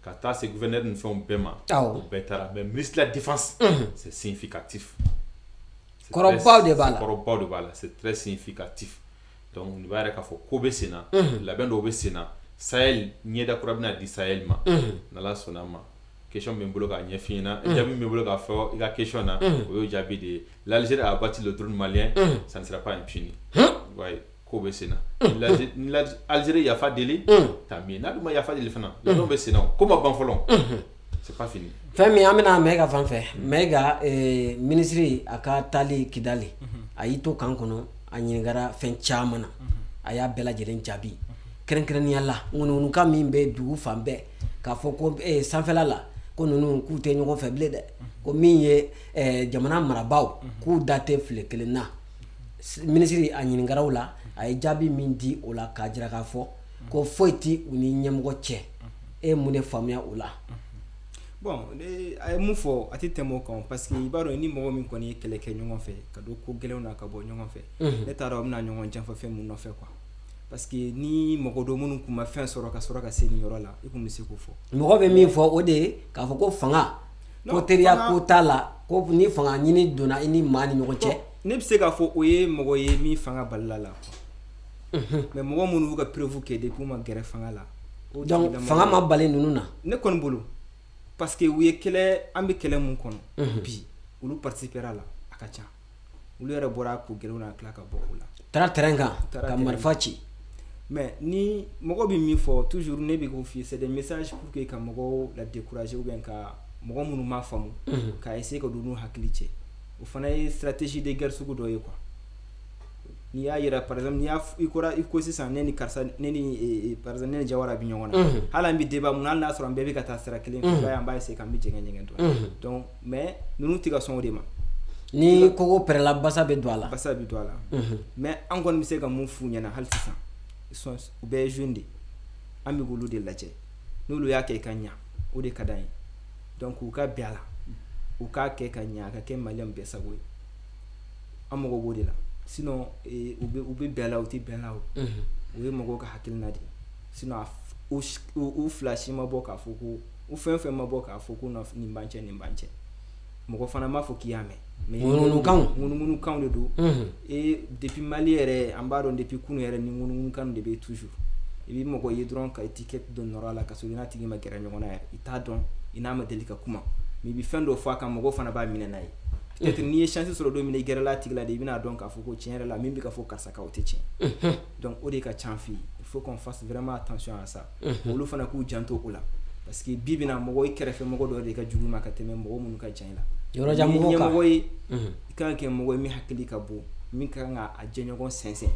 Ka taa se gouverneur ni fɛnw bɛɛ ma. O bɛɛ taara. Mais ministre de la défense, c'est significatif. Kɔrɔbaw de b'a la. Kɔrɔbaw de b'a la, c'est très significatif. Donc nin b'a yɛrɛ k'a fɔ ko bɛ sen na, labɛn dɔw bɛ sen na. Sahel ɲɛda kura bɛna di Sahel ma. N'Ala sɔnna a ma. Question bɛ n bolo k'a ɲɛf'i ɲɛna, jaabi min bɛ n bolo k'a fɔ i ka question na, o y'o jaabi de ye. L'Algérie a abattu le drone malien, ça ne sera pas impuni. Ouais, ko bɛ sen na. Ni Algérie yafa deli, tant mieux. N'a dun ma yafa deli fana, labɛnw bɛ sen na o. Ko ma ban fɔlɔ. C'est pas fini. Fɛn min an bɛna Mayiga fan fɛ, Mayiga, minisiri a ka taali Kidali, a y'i to camp kɔnɔ, a ɲininkara fɛn caman na, a y'a bɛɛ lajɛlen jaabi. Kɛrɛnkɛrɛnnenya la, ŋunuŋunukan min bɛ dugu fan bɛɛ k'a fɔ ko sanfɛla la, ko ninnu k'u tɛ ɲɔgɔn fɛ bilen dɛ, ko min ye jamana marabaaw k'u da tɛ file kelen na. Minisiri a ɲininkara o la, a ye jaabi min di o la k'a jira k'a fɔ ko foyi ti u ni ɲɛmɔgɔ cɛ. E ye mun de faamuya o la? Bon, ne a ye mun fɔ, a tɛ tɛmɛ o kan, parce que i b'a dɔn, ni mɔgɔ min kɔni ye kɛlɛ kɛ ɲɔgɔn fɛ, ka don ko gɛlɛnw na ka bɔ ɲɔgɔn fɛ, ne t'a dɔn a bɛna ɲɔgɔn janfa fɛn mun nɔfɛ quoi. Parce que ni mɔgɔ dɔ minnu kun ma fɛn sɔrɔ ka sɔrɔ ka se nin yɔrɔ la, i kun bɛ se k'o fɔ. Mɔgɔ bɛ min fɔ, o de ye k'a fɔ ko fanga ko teriya ko t'a la, ko ni fanga ɲini donna i ni maa ni ɲɔgɔn cɛ. Ne bɛ se k'a fɔ o ye mɔgɔ ye min fanga balila la quoi. Mais mɔgɔ minnu b'u ka preuve kɛ depuis u ma gɛrɛ fanga la. Donc fanga ma bali ninnu na. Ne kɔni bolo, parce que u ye kɛlɛ, an bɛ kɛlɛ mun kɔnɔ bi, olu participera la, a ka ca. Olu yɛrɛ bɔra ko gɛlɛnw na, tila ka bɔ o la. Taara terrain kan ka marifa ci. Mais ni mɔgɔ bɛ min fɔ toujours, ne bɛ k'o f'i ye, c'est des messages pour que ka mɔgɔw la décourager ou bien ka mɔgɔ minnu m'a faamu ka essayer ka don n'u hakili cɛ. O fana ye stratégie de guerre sugu dɔ ye quoi. N'i y'a yira, par exemple, n'i y'a i kora i ko sisan ne ni karisa, ne ni, par exemple, ne ni Jawara bɛ ɲɔgɔn na, hali an bɛ débat mun, hali n'a sɔrɔ an bɛɛ bɛ ka taa sira kelen fɛ, i b'a ye an b'a essayer k'an bɛ jɛngɛ jɛngɛ dɔɔnin. Donc mais ninnu tɛ ka sɔn o de ma. Ni kogo pɛrɛla, basa bɛ don a la. Basa bɛ don a la. Mais an kɔni bɛ se ka mun f'u ɲɛna hali sisan, u bɛɛ ye jeune de, an bɛ k'olu de lajɛ, n'olu y'a kɛ ka ɲa, o de ka d'an ye. Donc u ka bɛn a la, u k'a kɛ ka ɲa, a ka kɛ maliyɛn bɛɛ sago ye. An mago b'o de la. Sinon u bɛ bɛn la, u tɛ bɛn la, o o ye mɔgɔw ka hakilina de ye. Sinon u fila si ma bɔ k'a fɔ ko u fɛn fɛn ma bɔ k'a fɔ ko nin b'an cɛ, nin b'an cɛ. Mɔgɔ fana m'a fɔ k'i y'a mɛn. Ŋunuŋunukanw. Ŋunuŋunukanw de don. Et depuis Mali yɛrɛ, an b'a dɔn depuis kunun yɛrɛ ni ŋunuŋunukan de bɛ toujours. I bɛ mɔgɔ ye dɔrɔn ka étiquette dɔ nɔrɔ a la, ka sɔrɔ i n'a tigi ma gɛrɛ ɲɔgɔn na yɛrɛ, i t'a dɔn, i n'a ma deli ka kuma, mais i bɛ fɛn dɔ fɔ a kan, mɔgɔw fana b'a minɛ n'a ye. Peut-être n'i ye chance sɔrɔ don min na, i gɛrɛla a tigi la de, i bɛna dɔn k'a fɔ ko tiɲɛ yɛrɛ la, min bɛ ka fɔ karisa kan, o tɛ tiɲɛ. Donc o de ka ca an fɛ yen. Il faut qu'on fasse vraiment attention à ça. Olu fana k'u janto o la, parce que bi bi in na, mɔgɔ i kɛrɛfɛ mɔgɔ dɔ de ka jugu i ma ka tɛmɛ mɔgɔ minnu ka jan i la. Yɔrɔjan mɔgɔw kan. Ɲɛmɔgɔ ye, i kan ka kɛ mɔgɔ ye min hakili ka bon, min kan ka a jɛɲɔgɔn sɛnsɛn.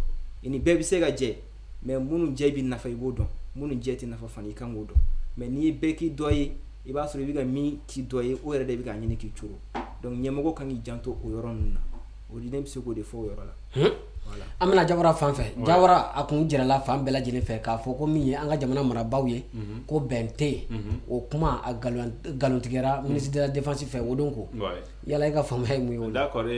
I ni bɛɛ bɛ se ka jɛ, mais minnu jɛ b'i nafa, i b'o dɔn, minnu jɛ tɛ nafa fana, i kan k'o dɔn. Mais n'i ye bɛɛ k'i dɔ ye, i b'a sɔrɔ i bɛ ka min k'i dɔ ye, o yɛrɛ de bɛ k'a ɲini k'i coro. Donc ɲɛmɔgɔ kan k'i janto o yɔrɔ ninnu na. O de ne bɛ se k'o de fɔ o yɔrɔ la. An bɛna Jawara fan fɛ. Jawara, a kun jirala fan bɛɛ lajɛlen fɛ k'a fɔ ko min ye an ka jamana marabaaw ye, ko bɛn tɛ yen. O kuma a nkalontigɛra ministre de la défense fɛ o don. Ko yala i ka faamuya ye mun ye o la? D'accord,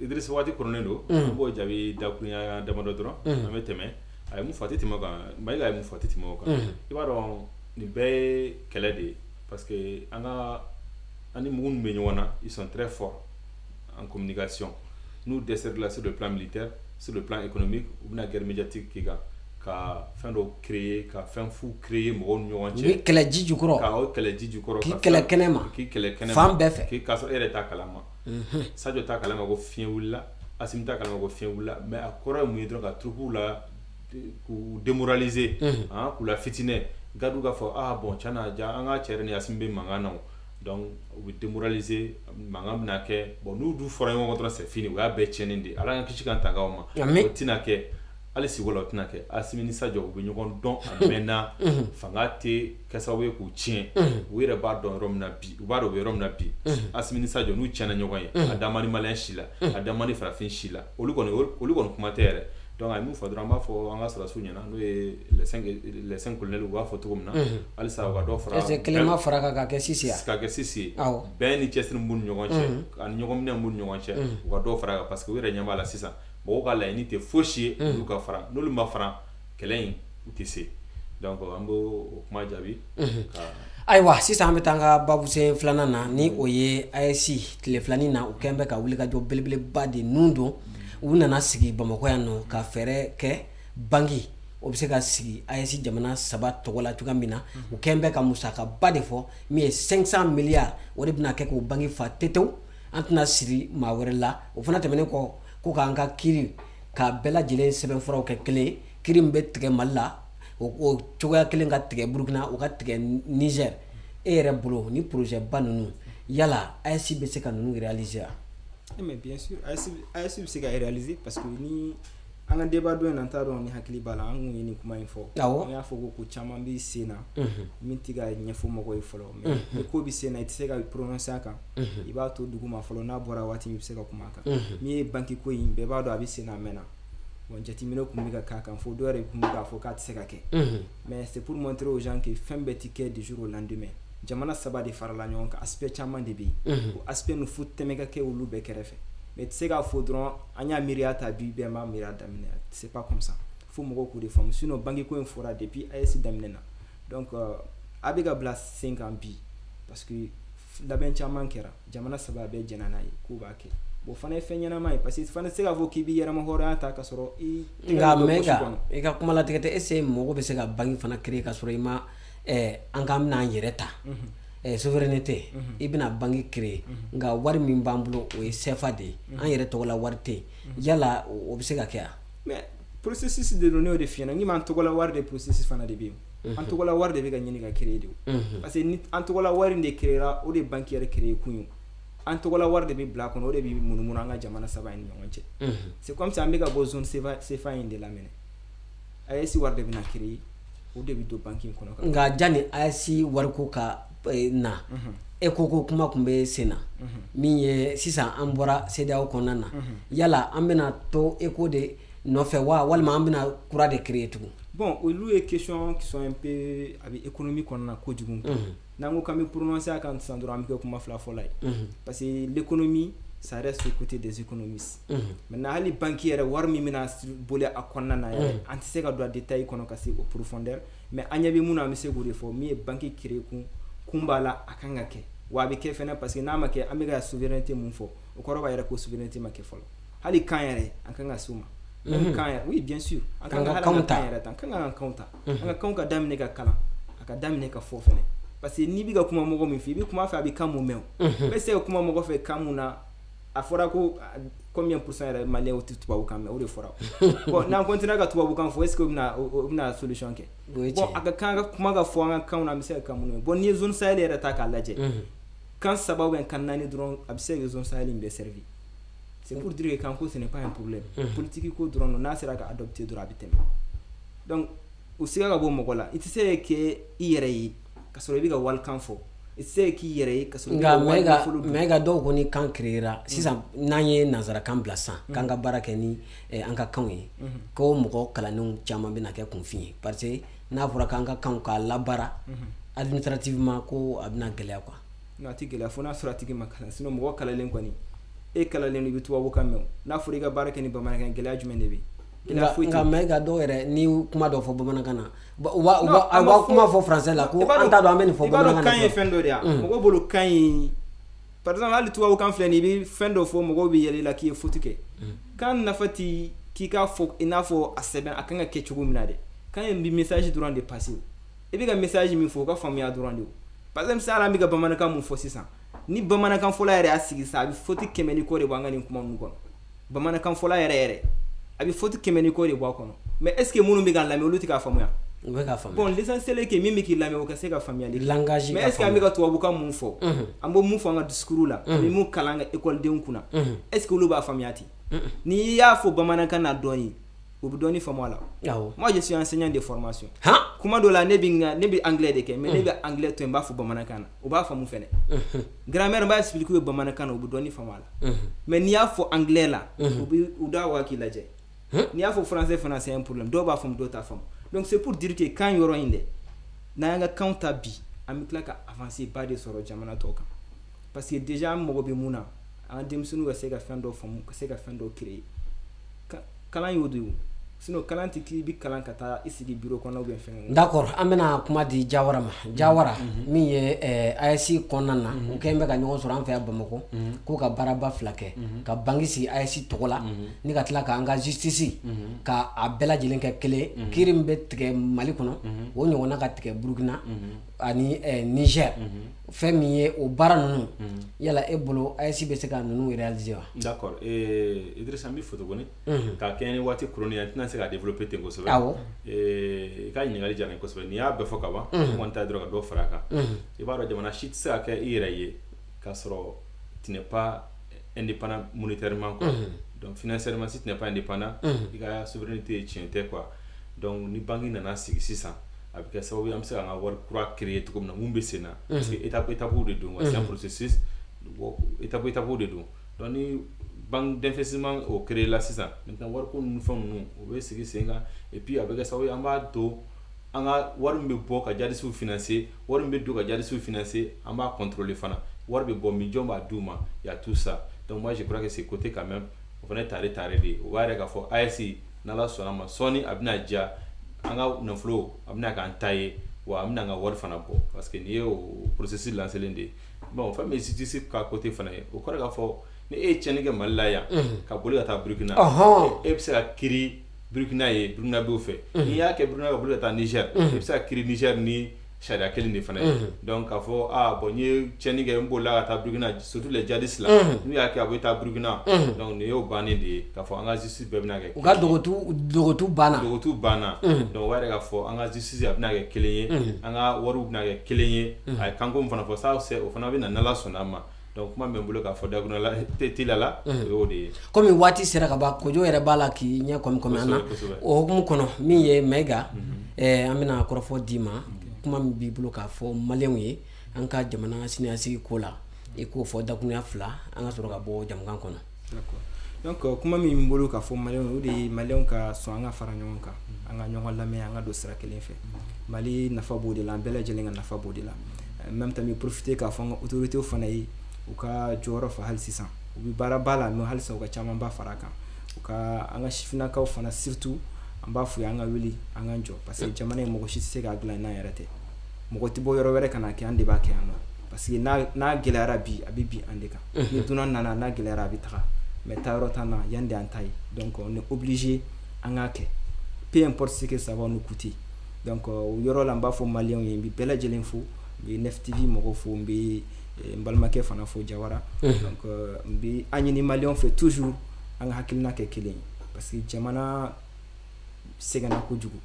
Idriss, waati koronnen don, an b'o jaabi dakurunya damadɔ dɔrɔn, an bɛ tɛmɛ. A ye mun fɔ, a tɛ tɛmɛ o kan. Mayiga ye mun fɔ, a tɛ tɛmɛ o kan. I b'a dɔn, nin bɛɛ ye kɛlɛ de ye, parce que an ka an ni mugu min bɛ ɲɔgɔn na, ils sont très forts en communication. N'u dɛsɛra sur le plan militaire, sur le plan économique, u bɛna guerre médiatique k'i kan, ka fɛn dɔw créer, ka fɛn fu créer mɔgɔw ni ɲɔgɔn cɛ. U bɛ kɛlɛ ji jukɔrɔ. Ka o kɛlɛ ji jukɔrɔ. K'i kɛlɛ kɛnɛ ma. K'i kɛlɛ kɛnɛ ma. Fan bɛɛ fɛ. K'i k'a sɔrɔ e yɛrɛ t'a kalama. Sadio t'a kalama ko fiɲɛ wulila, Assimi t'a kalama ko fiɲɛ wulila, mais a kɔrɔ ye mun ye dɔrɔn? Ka troupe la, k'u démoraliser, han, k'u la fitinɛ. Garde k'a fɔ: ah bon, tiɲɛ na ja, an ka cɛ yɛrɛ ni Assimi bɛ mankan na o. Donc u bɛ démoraliser, mankan bɛna kɛ. Bon, n'u dun fɔra ɲɔgɔn kɔ dɔrɔn, c'est fini, o y'a bɛɛ tiɲɛnen de ye. Ala k'an kisi k'an tanga o ma. O tɛna kɛ hali siko la, o tɛna kɛ. Assimi ni Sadio, u bɛ ɲɔgɔn dɔn a mɛnna. Fanga tɛ kɛ sababu ye k'u tiɲɛ. U yɛrɛ b'a dɔn yɔrɔ min na bi, u b'a dɔn u bɛ yɔrɔ min na bi. Assimi ni Sadio, n'u tiɲɛna ɲɔgɔn ye, a da man di malien si la, a da man di farafin si la. Olu kɔni kuma tɛ yɛrɛ. Donc a ye mun fɔ dɔrɔn, an b'a fɔ an ka sɔrɔdasiw ɲɛna, n'o ye les cinq colonels, u b'a fɔ cogo min na, halisa u ka dɔ fara. Est ce que kelen ma fara kan ka kɛ six ye? Ka kɛ six ye. Bɛn ni cɛsiri min b'u ni ɲɔgɔn cɛ ani ɲɔgɔn minɛ b'u ni ɲɔgɔn cɛ, u ka dɔ fara kan, parce que u yɛrɛ ɲɛ b'a la sisan, mɔgɔw ka laɲini tɛ fosi ye olu ka fara. N'olu ma fara, kɛlɛ in, u tɛ se. Donc an b'o o kuma jaabi ka. Ayiwa, sisan an bɛ taa an ka babusen filanan na, ni o ye AES. Tile filanin na, u kɛn bɛ ka wulikajɔ belebeleba de nun don. U nana sigi Bamakɔ yan nɔ ka fɛɛrɛ kɛ banki o bɛ se ka sigi AES jamana saba tɔgɔ la cogoya min na. U kɛn bɛ ka musakaba de fɔ min ye 500 milliards, o de bɛna kɛ k'o banki fa tetew, an tɛna siri maa wɛrɛ la. O fana tɛmɛnen kɔ, ko k'an ka kiiri ka bɛɛ lajɛlen sɛbɛnfuraw kɛ kelen ye, kiiri min bɛ tigɛ Mali la, o cogoya kelen ka tigɛ Burukina, o ka tigɛ Niger. E yɛrɛ bolo, ni projet ba ninnu, yala AES bɛ se ka ninnu réaliser wa? Mais bien sûr, AES bɛ se ka réaliser, parce que ni an ka débat dɔ in na, n t'a dɔn ni hakili b'a la, an kun ye nin kuma in fɔ. An y'a fɔ ko caman bɛ sen na min tɛ ka ɲɛfɔ mɔgɔw ye fɔlɔ. Mais ni ko bɛ sen na, i tɛ se ka prononcer a kan, i b'a to dugu ma fɔlɔ. N'a bɔra waati min, i bɛ se ka kuma a kan. Min ye banque ko in, bɛɛ b'a dɔn a bɛ sen na, a mɛnna. Bon, jateminɛ tun bɛ ka k'a kan, fo dɔw yɛrɛ tun bɛ k'a fɔ k'a tɛ se ka kɛ. Mais c'est pour montrer aux gens que fɛn bɛɛ tɛ kɛ du jour au lendemain. Jamana saba de farala ɲɔgɔn kan, aspect caman de bɛ yen, o aspect ninnu, fo tɛmɛ ka kɛ olu bɛɛ kɛrɛfɛ. Mais i tɛ se k'a fɔ dɔrɔn an y'a miiriya ta bi, bɛɛ b'a miiriya daminɛ, c'est pas comme ça. Fo mɔgɔw k'o de faamu. Sinon banque ko in fɔra depuis AES daminɛ na. Donc a bɛ ka bila sen kan bi parce que labɛn caman kɛra, jamana saba bɛɛ jɛnna n'a ye k'u b'a kɛ. Bon, fana ye fɛn ɲɛnama ye, parce que fana tɛ se k'a fɔ k'i b'i yɛrɛma hɔrɔnya ta ka sɔrɔ i Nka mais i ka kuma latigɛ tɛ. Est ce que mɔgɔ bɛ se ka banque fana créer ka sɔrɔ i ma an k'an bɛna an yɛrɛ ta, souveraineté? I bɛna banque créer, nka wari min b'an bolo, o ye CFA de ye, an yɛrɛ tɔgɔ la wari tɛ yen. Yala o bɛ se ka kɛ wa? Mais processus de don, ne y'o de f'i ɲɛna. Ni m'an tɔgɔla wari de, processus fana de bɛ yen. An tɔgɔla wari de bɛ ka ɲini ka créer de o, parce que ni an tɔgɔla wari in de créer ra, o de ye banque yɛrɛ créer kun ye. An tɔgɔla wari de bɛ bila a kɔnɔ, o de bɛ munumunu an ka jamana saba in ni ɲɔgɔn cɛ. C'est comme si an bɛ ka bɔ zone CFA in de la minɛ, AES wari de bɛna créer, o de bɛ don banque in kɔnɔ. Nka janni AES wariko ka na, e ko kuma tun bɛ sen na min ye, sisan an bɔra CEDEAO kɔnɔna na, yala an bɛna to ECO de nɔfɛ wa, walima an bɛna kura de créer tugun? Bon, olu ye question qui sont un peu, a bɛ économie kɔnɔna na kojugu. N'an ko k'an bɛ prononcer a kan sisan dɔrɔn, an bɛ kɛ kuma fila fɔla ye, parce que l'économie, ça reste au côté des économistes. Maintenant, hali banque yɛrɛ wari min bɛna boli a kɔnɔna na yɛrɛ, an tɛ se ka don a détail kɔnɔ ka se o profondeur. Mais an ɲɛ bɛ mun na, an bɛ se k'o de fɔ. Min ye banque créer kun, kun b'a la, a kan ka kɛ, wa a bɛ kɛ fɛnɛ, parce que n'a ma kɛ, an bɛ ka souveraineté mun fɔ, o kɔrɔ b'a yɛrɛ ko souveraineté ma kɛ fɔlɔ. Hali kan yɛrɛ, an kan ka s'o ma, même kan yɛrɛ. Oui, bien sûr, an kan ka hali an ka kan yɛrɛ ta, an kan ka kanw ta, an ka kanw ka daminɛ ka kalan, a ka daminɛ ka fɔ fɛnɛ, parce que n'i bɛ ka kuma mɔgɔ min fɛ, i bɛ kuma fɛ, a bɛ kan mun mɛn, o bɛ se ka kuma mɔgɔ fɛ kan mun na. A fɔra ko combien pourcent yɛrɛ malien tɛ tubabukan mɛn, o de fɔra. Bon, n'an continue ka tubabukan fɔ, est ce que o bɛna solution kɛ? Bon, a ka kan ka kuma ka fɔ an ka kanw na, an bɛ se ka kan minnu mɛn. Bon, n'i ye zone Sahel yɛrɛ ta k'a lajɛ, kan saba ou bien kan naani dɔrɔn, a bɛ se ka zone Sahel in bɛɛ servir. C'est pour dire que kanko, ce n'est pas un problème. Politique ko dɔrɔn don, n'a sera ka adopter dɔrɔn, a bɛ tɛmɛ. Donc o siga ka bɔ mɔgɔ la. I tɛ se ka kɛ i yɛrɛ ye ka sɔrɔ i bɛ ka walikan fɔ. I tɛ se k'i yɛrɛ ye ka sɔrɔ. Nka Maïga, dɔw ko ni kan créera sisan, n'an ye nanzarakan bila sisan k'an ka baara kɛ ni an ka kanw ye, ko mɔgɔ kalannenw caman bɛna kɛ kunfin ye, parce que n'a fɔra k'an ka kanw k'a labaara administrativement, ko a bɛna gɛlɛya quoi. Non, a tɛ gɛlɛya fo n'a sɔrɔ a tigi ma kalan. Sinon mɔgɔ kalanlen kɔni, e kalanlen don, i bɛ tubabukan mɛn. N'a fɔra i ka baara kɛ ni bamanankan, gɛlɛya jumɛn de bɛ yen? Nka Maïga, dɔw yɛrɛ ni kuma dɔw fɔ bamanankan na, u b'a kuma fɔ français la ko an t'a dɔn an bɛ nin fɔ bamanankan na. I b'a dɔn kan ye fɛn dɔ de ye, mɔgɔw bolo kan ye, par exemple hali tubabukan filɛ nin ye, i bɛ fɛn dɔ fɔ, mɔgɔw bɛ yɛlɛ i la k'i ye faute kɛ. Kan nafa ti k'i k'a fɔ i n'a fɔ a sɛbɛn a kan ka kɛ cogo min na dɛ. Kan ye message dɔrɔn de passer. I bɛ ka message min fɔ, o ka faamuya dɔrɔn de. O par exemple sisan, hali an bɛ ka bamanankan mun fɔ sisan, ni bamanankan fɔla yɛrɛ y'a sigi sisan, a bɛ faute 100 ni kɔ de bɔ an ka nin kuma ninnu kɔnɔ. Bamanankan fɔla yɛrɛ yɛrɛ, a bɛ faute 100 ni kɔ de bɔ a kɔnɔ. Mais est ce que minnu bɛ k'a lamɛn, olu tɛ k'a faamuya? U bɛ k'a faamuya. Bon, l'essentiel est que min bɛ k'i lamɛn, o ka se ka faamuyali kɛ. Langage. Mais est ce que an bɛ ka tubabukan mun fɔ, an bɛ mun fɔ an ka discours la, an bɛ mun kalan an ka école kunna, est ce que olu b'a faamuya ten? N'i y'a fɔ bamanankan na dɔɔni, u bɛ dɔɔni faamu a la. Moi, je suis enseignant de formation. Kuma dɔ la, ne bɛ n ka ne bɛ anglais de kɛ, mais ne bɛ anglais to yen, n b'a fɔ bamanankan na, u b'a faamu fɛnɛ. Grammaire, n b'a expliquer u ye bamanankan na, u bɛ dɔɔni faamu a la. Mais n'i y'a fɔ anglais la, u bɛ u da waga k'i lajɛ. N'i y'a fɔ français fana, c'est un problème, dɔw b'a faamu, dɔw t'a faamu. Donc c'est pour dire que kan yɔrɔ in dɛ, n'an y'an ka kanw ta bi, an bɛ tila ka avancer ba de sɔrɔ jamana tɔw kan, parce que déjà an mago bɛ mun na, an ka denmisɛnninw ka se ka fɛn dɔw faamu, ka se ka fɛn dɔw créer. Kalan y'o de ye. Sinon kalan tɛ k'i bɛ kalan ka taa i sigi bureau kɔnɔ ou bien fɛn. D'accord, an bɛna kuma di Jawara ma. Jawara, min ye AES kɔnɔna na, u kɛlen bɛ ka ɲɔgɔn sɔrɔ an fɛ yan Bamakɔ, k'u ka baaraba fila kɛ, ka banque sigi AES tɔgɔ la, ni ka tila k'an ka justice ka a bɛɛ lajɛlen kɛ kelen, kiiri min bɛ tigɛ Mali kɔnɔ, o ɲɔgɔnna ka tigɛ Burukina ani Niger. Fɛn min ye o baara ninnu, yala e bolo AES bɛ se ka ninnu réaliser wa? D'accord, Idrissa, n b'i fo tuguni ka kɛɲɛ ni waati kurunni ye, n tɛna se ka développer ten kosɛbɛ. I ka ɲininkali diyara n ye kosɛbɛ. N'i y'a bɛɛ fɔ ka ban, n kɔni ta ye dɔrɔn ka dɔ fara a kan. I b'a dɔn, jamana si tɛ se ka kɛ i yɛrɛ ye k'a sɔrɔ tu n'es pas indépendant monétairement quoi. Donc financièrement, si tu n'es pas indépendant, i ka souveraineté tiɲɛ tɛ quoi. Donc ni banque nana sigi sisan, a bɛ kɛ sababu ye an bɛ se k'an ka wari kura créer cogo min na mun bɛ sen na, parce que étape étape de don quoi, c'est un processus, étape étape de don. Donc ni banque d'investissement o créer la sisan, maintenant wariko ninnu, fɛn ninnu, o bɛ sigi sen kan. Et puis a bɛ kɛ sababu ye an b'a to an ka wari min bɛ bɔ ka djihadistes financer, wari min bɛ don ka djihadistes financer, an b'a contrôler fana, wari bɛ bɔ min, jɔn b'a d'u ma, y a tout ça. Donc moi, je crois que c'est côté quand même, o fana ye tare tare de ye. O b'a yɛrɛ k'a fɔ AES, n'Ala sɔnna ma, sɔɔni a bɛna diya an ka nafolo, a bɛna k'an ta ye wa, an bɛna an ka wari fana bɔ, parce que nin ye o processus lancé de ye. Bon, fɛn min ye justice ka côté fana ye, o kɔrɔ k'a fɔ ni e ye tiɲɛni kɛ Mali la yan ka boli ka taa Burukina, e bɛ se ka kiiri Burukina ye, Burukina b'o fɛ. N'i y'a kɛ Burukina ka boli ka taa Niger, e bɛ se ka kiiri Niger ni sariya kelen de fana ye. Donc k'a fɔ ah bon, n ye tiɲɛni kɛ, n bolila ka taa Burukina, surtout les djihadistes là, n'u y'a kɛ a bɛ taa Burukina, donc nin y'o bannen de ye k'a fɔ an ka justice bɛɛ bɛna kɛ. U ka dogotu banna. Dogotu banna. Donc o b'a yira k'a fɔ an ka justice a bɛna kɛ kelen ye, an ka wariw bɛna kɛ kelen ye. A ye kanko min fana fɔ, ça c'est o fana bɛ na n'Ala sɔnna a ma. Donc kuma min bɛ n bolo k'a fɔ dakuruɲɛ la teliya la, o y'o de ye. Komi waati sera ka ban, Kojo yɛrɛ b'a la k'i ɲɛ kɔmi kɔmi an na. O hukumu kɔnɔ, min ye Mayiga, an bɛna kɔrɔfɔ d'i ma. Kuma min b'i bolo k'a fɔ maliyɛnw ye an ka jamana siniɲɛsigi ko la, i k'o fɔ dakuruɲɛ fila, an ka sɔrɔ ka bɔ jamukan kɔnɔ. D'accord, donc kuma min bɛ n bolo k'a fɔ maliyɛnw ye, o de ye maliyɛnw ka sɔn an ka fara ɲɔgɔn kan, an ka ɲɔgɔn lamɛn, an ka don sira kelen fɛ. Mali nafa b'o de la, an bɛɛ lajɛlen ka nafa b'o de la. En même temps, n bɛ profiter k'a fɔ an ka autorités fana ye, u ka jɔyɔrɔ fa hali sisan. U bɛ baaraba la, mais halisa u ka camanba fara a kan. U ka an ka sifinnakaw fana surtout, an b'a f'u ye an ka wuli, an k'an jɔ, parce que jamana in, mɔgɔ si tɛ se k'a dilan n'an yɛrɛ tɛ. Mɔgɔ tɛ bɔ yɔrɔ wɛrɛ ka na kɛ, an de b'a kɛ yan nɔ, parce que n'a gɛlɛyara bi, a bɛ bin an de kan. Ni dunan nana, n'a gɛlɛyara, a bɛ taga, mais taa yɔrɔ t'an na yan de y'an ta ye. Donc on est obligé an k'a kɛ, peu importe ce que ça va nous coûter. Donc o yɔrɔ la, n b'a fɔ maliyɛnw ye, n bɛ bɛɛ lajɛlen fo, n bɛ Nef TV mɔgɔw fo, n bɛ n balimakɛ fana fo, Jawara. Donc n bɛ an ɲini maliyɛnw fɛ toujours, an ka hakilina kɛ kelen ye, parce que jamana sɛgɛnna kojugu.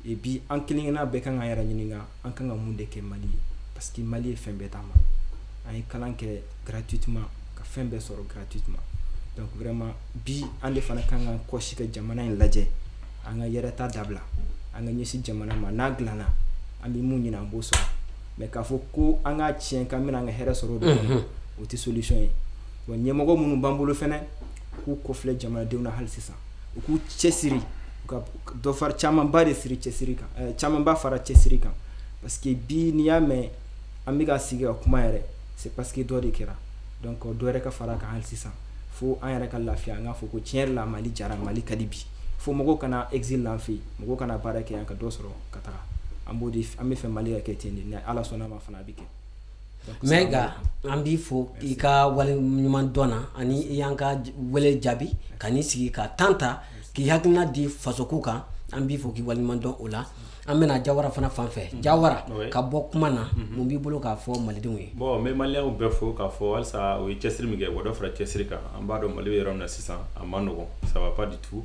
Et puis an kelen kelenna bɛɛ kan k'an yɛrɛ ɲininka, an kan ka mun de kɛ Mali ye? Parce que Mali ye fɛn bɛɛ d'an ma, an ye kalan kɛ gratuitement, ka fɛn bɛɛ sɔrɔ gratuitement. Donc vraiment bi, an de fana kan k'an kɔsi ka jamana in lajɛ, an ka yɛrɛta dabila, an ka ɲɛsin jamana ma. N'a dilanna, an bɛ mun ɲini, an b'o sɔrɔ. Mais k'a fɔ ko an ka tiɲɛ k'an bɛna an ka hɛrɛ sɔrɔ o de kɔnɔ, o tɛ solution ye. Bon, ɲɛmɔgɔ minnu b'an bolo fɛnɛ, k'u kɔfilɛ jamanadenw na hali sisan, u k'u cɛsiri, u ka dɔ fara, camanba de siri cɛsiri kan, camanba fara cɛsiri kan, parce que bi n'i y'a mɛn an bɛ ka sigi ka kuma yɛrɛ, c'est parce que dɔ de kɛra. Donc dɔ yɛrɛ ka fara a kan hali sisan, fo an yɛrɛ ka lafiya, an k'a fɔ ko tiɲɛ yɛrɛ la, Mali jara, Mali ka di bi. Fo mɔgɔw kana exil la an fɛ yen, mɔgɔw kana baara kɛ yan ka dɔ sɔrɔ ka taga. An b'o de, an bɛ fɛ Mali ka kɛ ten de, ni Ala sɔnna ma fana, a bɛ kɛ. Mɛga, an b'i fo i ka wale ɲuman dɔn na ani i y'an ka wele jaabi ka n'i sigi ka tan ta k'i hakilina di fasoko kan. An b'i fo k'i waleɲuman dɔn o la. An bɛna Jawara fana fan fɛ. Jawara, ka bɔ kuma na, mun b'i bolo k'a fɔ malidenw ye? Bon, n bɛ maliyɛnw bɛɛ fo k'a fɔ halisa o ye cɛsiri min kɛ, wa dɔ fara cɛsiri kan. An b'a dɔn Mali bɛ yɔrɔ min na sisan, a ma nɔgɔn, ça va pas du tout,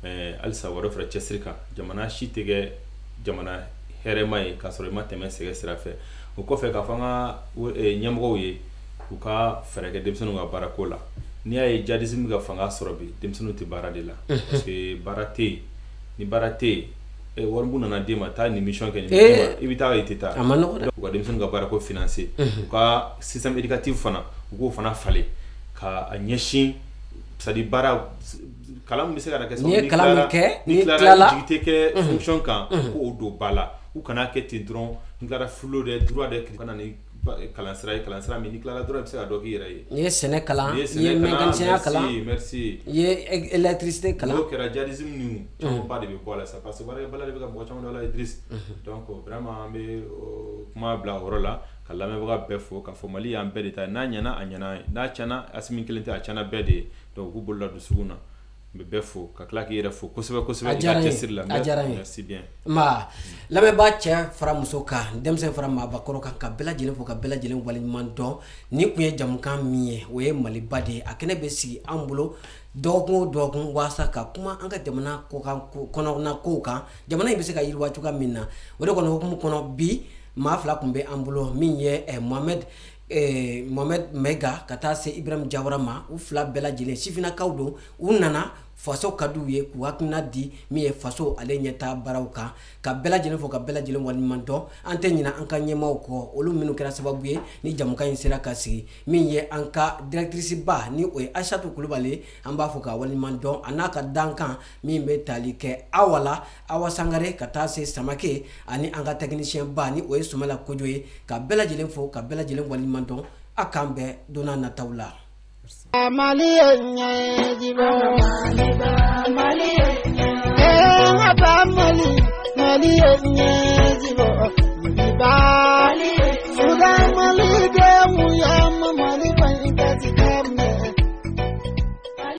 mais halisa wa dɔ fara cɛsiri kan. Jamana si tɛ kɛ jamana hɛrɛma ye k'a sɔrɔ i ma tɛmɛ sɛgɛ sira fɛ. O kɔfɛ, k'a fɔ an ka ɲɛmɔgɔw ye, u ka fɛɛrɛ kɛ denmisɛnninw ka baarako la. N'i y'a ye djihadisme bɛ ka fanga sɔrɔ bi, denmisɛnninw tɛ baara de la, parce que baara tɛ yen. Ni baara tɛ yen, warimugu nana d'e ma, taa nin mission kɛ, nin i bɛ taa, i tɛ taa. A ma nɔgɔn dɛ. U ka denmisɛnninw ka baarako financer, u ka système éducatif fana, u k'o fana falen ka a ɲɛsin, c'est à dire baara kalan min bɛ se ka kɛ. N'i ye kalan min kɛ, n'i tilala, jigi tɛ kɛ fonction kan, k'o don ba la. U kana kɛ ten dɔrɔn, n tilara philo dɛ, droit dɛ, ka na ni kalansira ye, kalansira min n'i tilala dɔrɔn, i bɛ se ka dɔ k'i yɛrɛ ye. N'i ye sɛnɛ kalan, n'i ye mécanicien kalan, merci, i ye électricité kalan. N'o kɛra, djihadisme ninnu camanba de bɛ bɔ a la sa, parce que baarakɛbaliya de bɛ ka mɔgɔ caman don a la, Idriss. Donc vraiment, an bɛ kuma bila o yɔrɔ la, ka lamɛnbaga bɛɛ fo k'a fɔ Mali y'an bɛɛ de ta ye. N'a ɲɛna, a ɲɛna an ye, n'a tiɲɛna, Asimi kelen tɛ, a tiɲɛna bɛɛ de ye. Donc u k'u bolo la dusukun na. N bɛ bɛɛ fo ka tila k'i yɛrɛ fo kosɛbɛ kosɛbɛ i ka cɛsiri la. A diyara n ye. Merci bien. Nba lamɛnbaa, cɛ fara muso kan, denmisɛn fara maabakɔrɔ kan, ka bɛɛ lajɛlen fo, ka bɛɛ lajɛlen waleɲuman dɔn. Nin tun ye jamukan min ye, o ye Maliba de ye. A kɛnɛ bɛ sigi an bolo dɔgɔkun o dɔgɔkun walasa ka kuma an ka jamana kɔkan kɔnɔna kow kan, jamana in bɛ se ka yiriwa cogoya min na. O de kɔni hukumu kɔnɔ, bi maa fila tun bɛ an bolo, min ye Mohamed Mɛga ka taa se Ibrahim Jawara ma. U fila bɛɛ lajɛlen sifinnakaw don. U nana, faso ka d'u ye, k'u hakilina di min ye faso ale ɲɛta baaraw kan. Ka bɛɛ lajɛlen fo, ka bɛɛ lajɛlen waleɲuman dɔn. An tɛ ɲinɛ an ka ɲɛmaaw kɔ, olu minnu kɛra sababu ye ni jamukan in sera ka sigi. Min ye an ka directrice ba ni o ye Aïssatou Kulubali, an b'a fɔ ka waleɲuman dɔn, a n'a ka dankan min bɛ tali kɛ Awa la, Awa Sangare, ka taa se Samake, ani an ka technicien ba ni o ye Sumala Kojo ye. Ka bɛɛ lajɛlen fo, ka bɛɛ lajɛlen waleɲuman dɔn. A k'an bɛn don n'a nataw la. Mali ɲɛjibɔ, Mali, eh, Mali, Mali ɲɛjibɔ.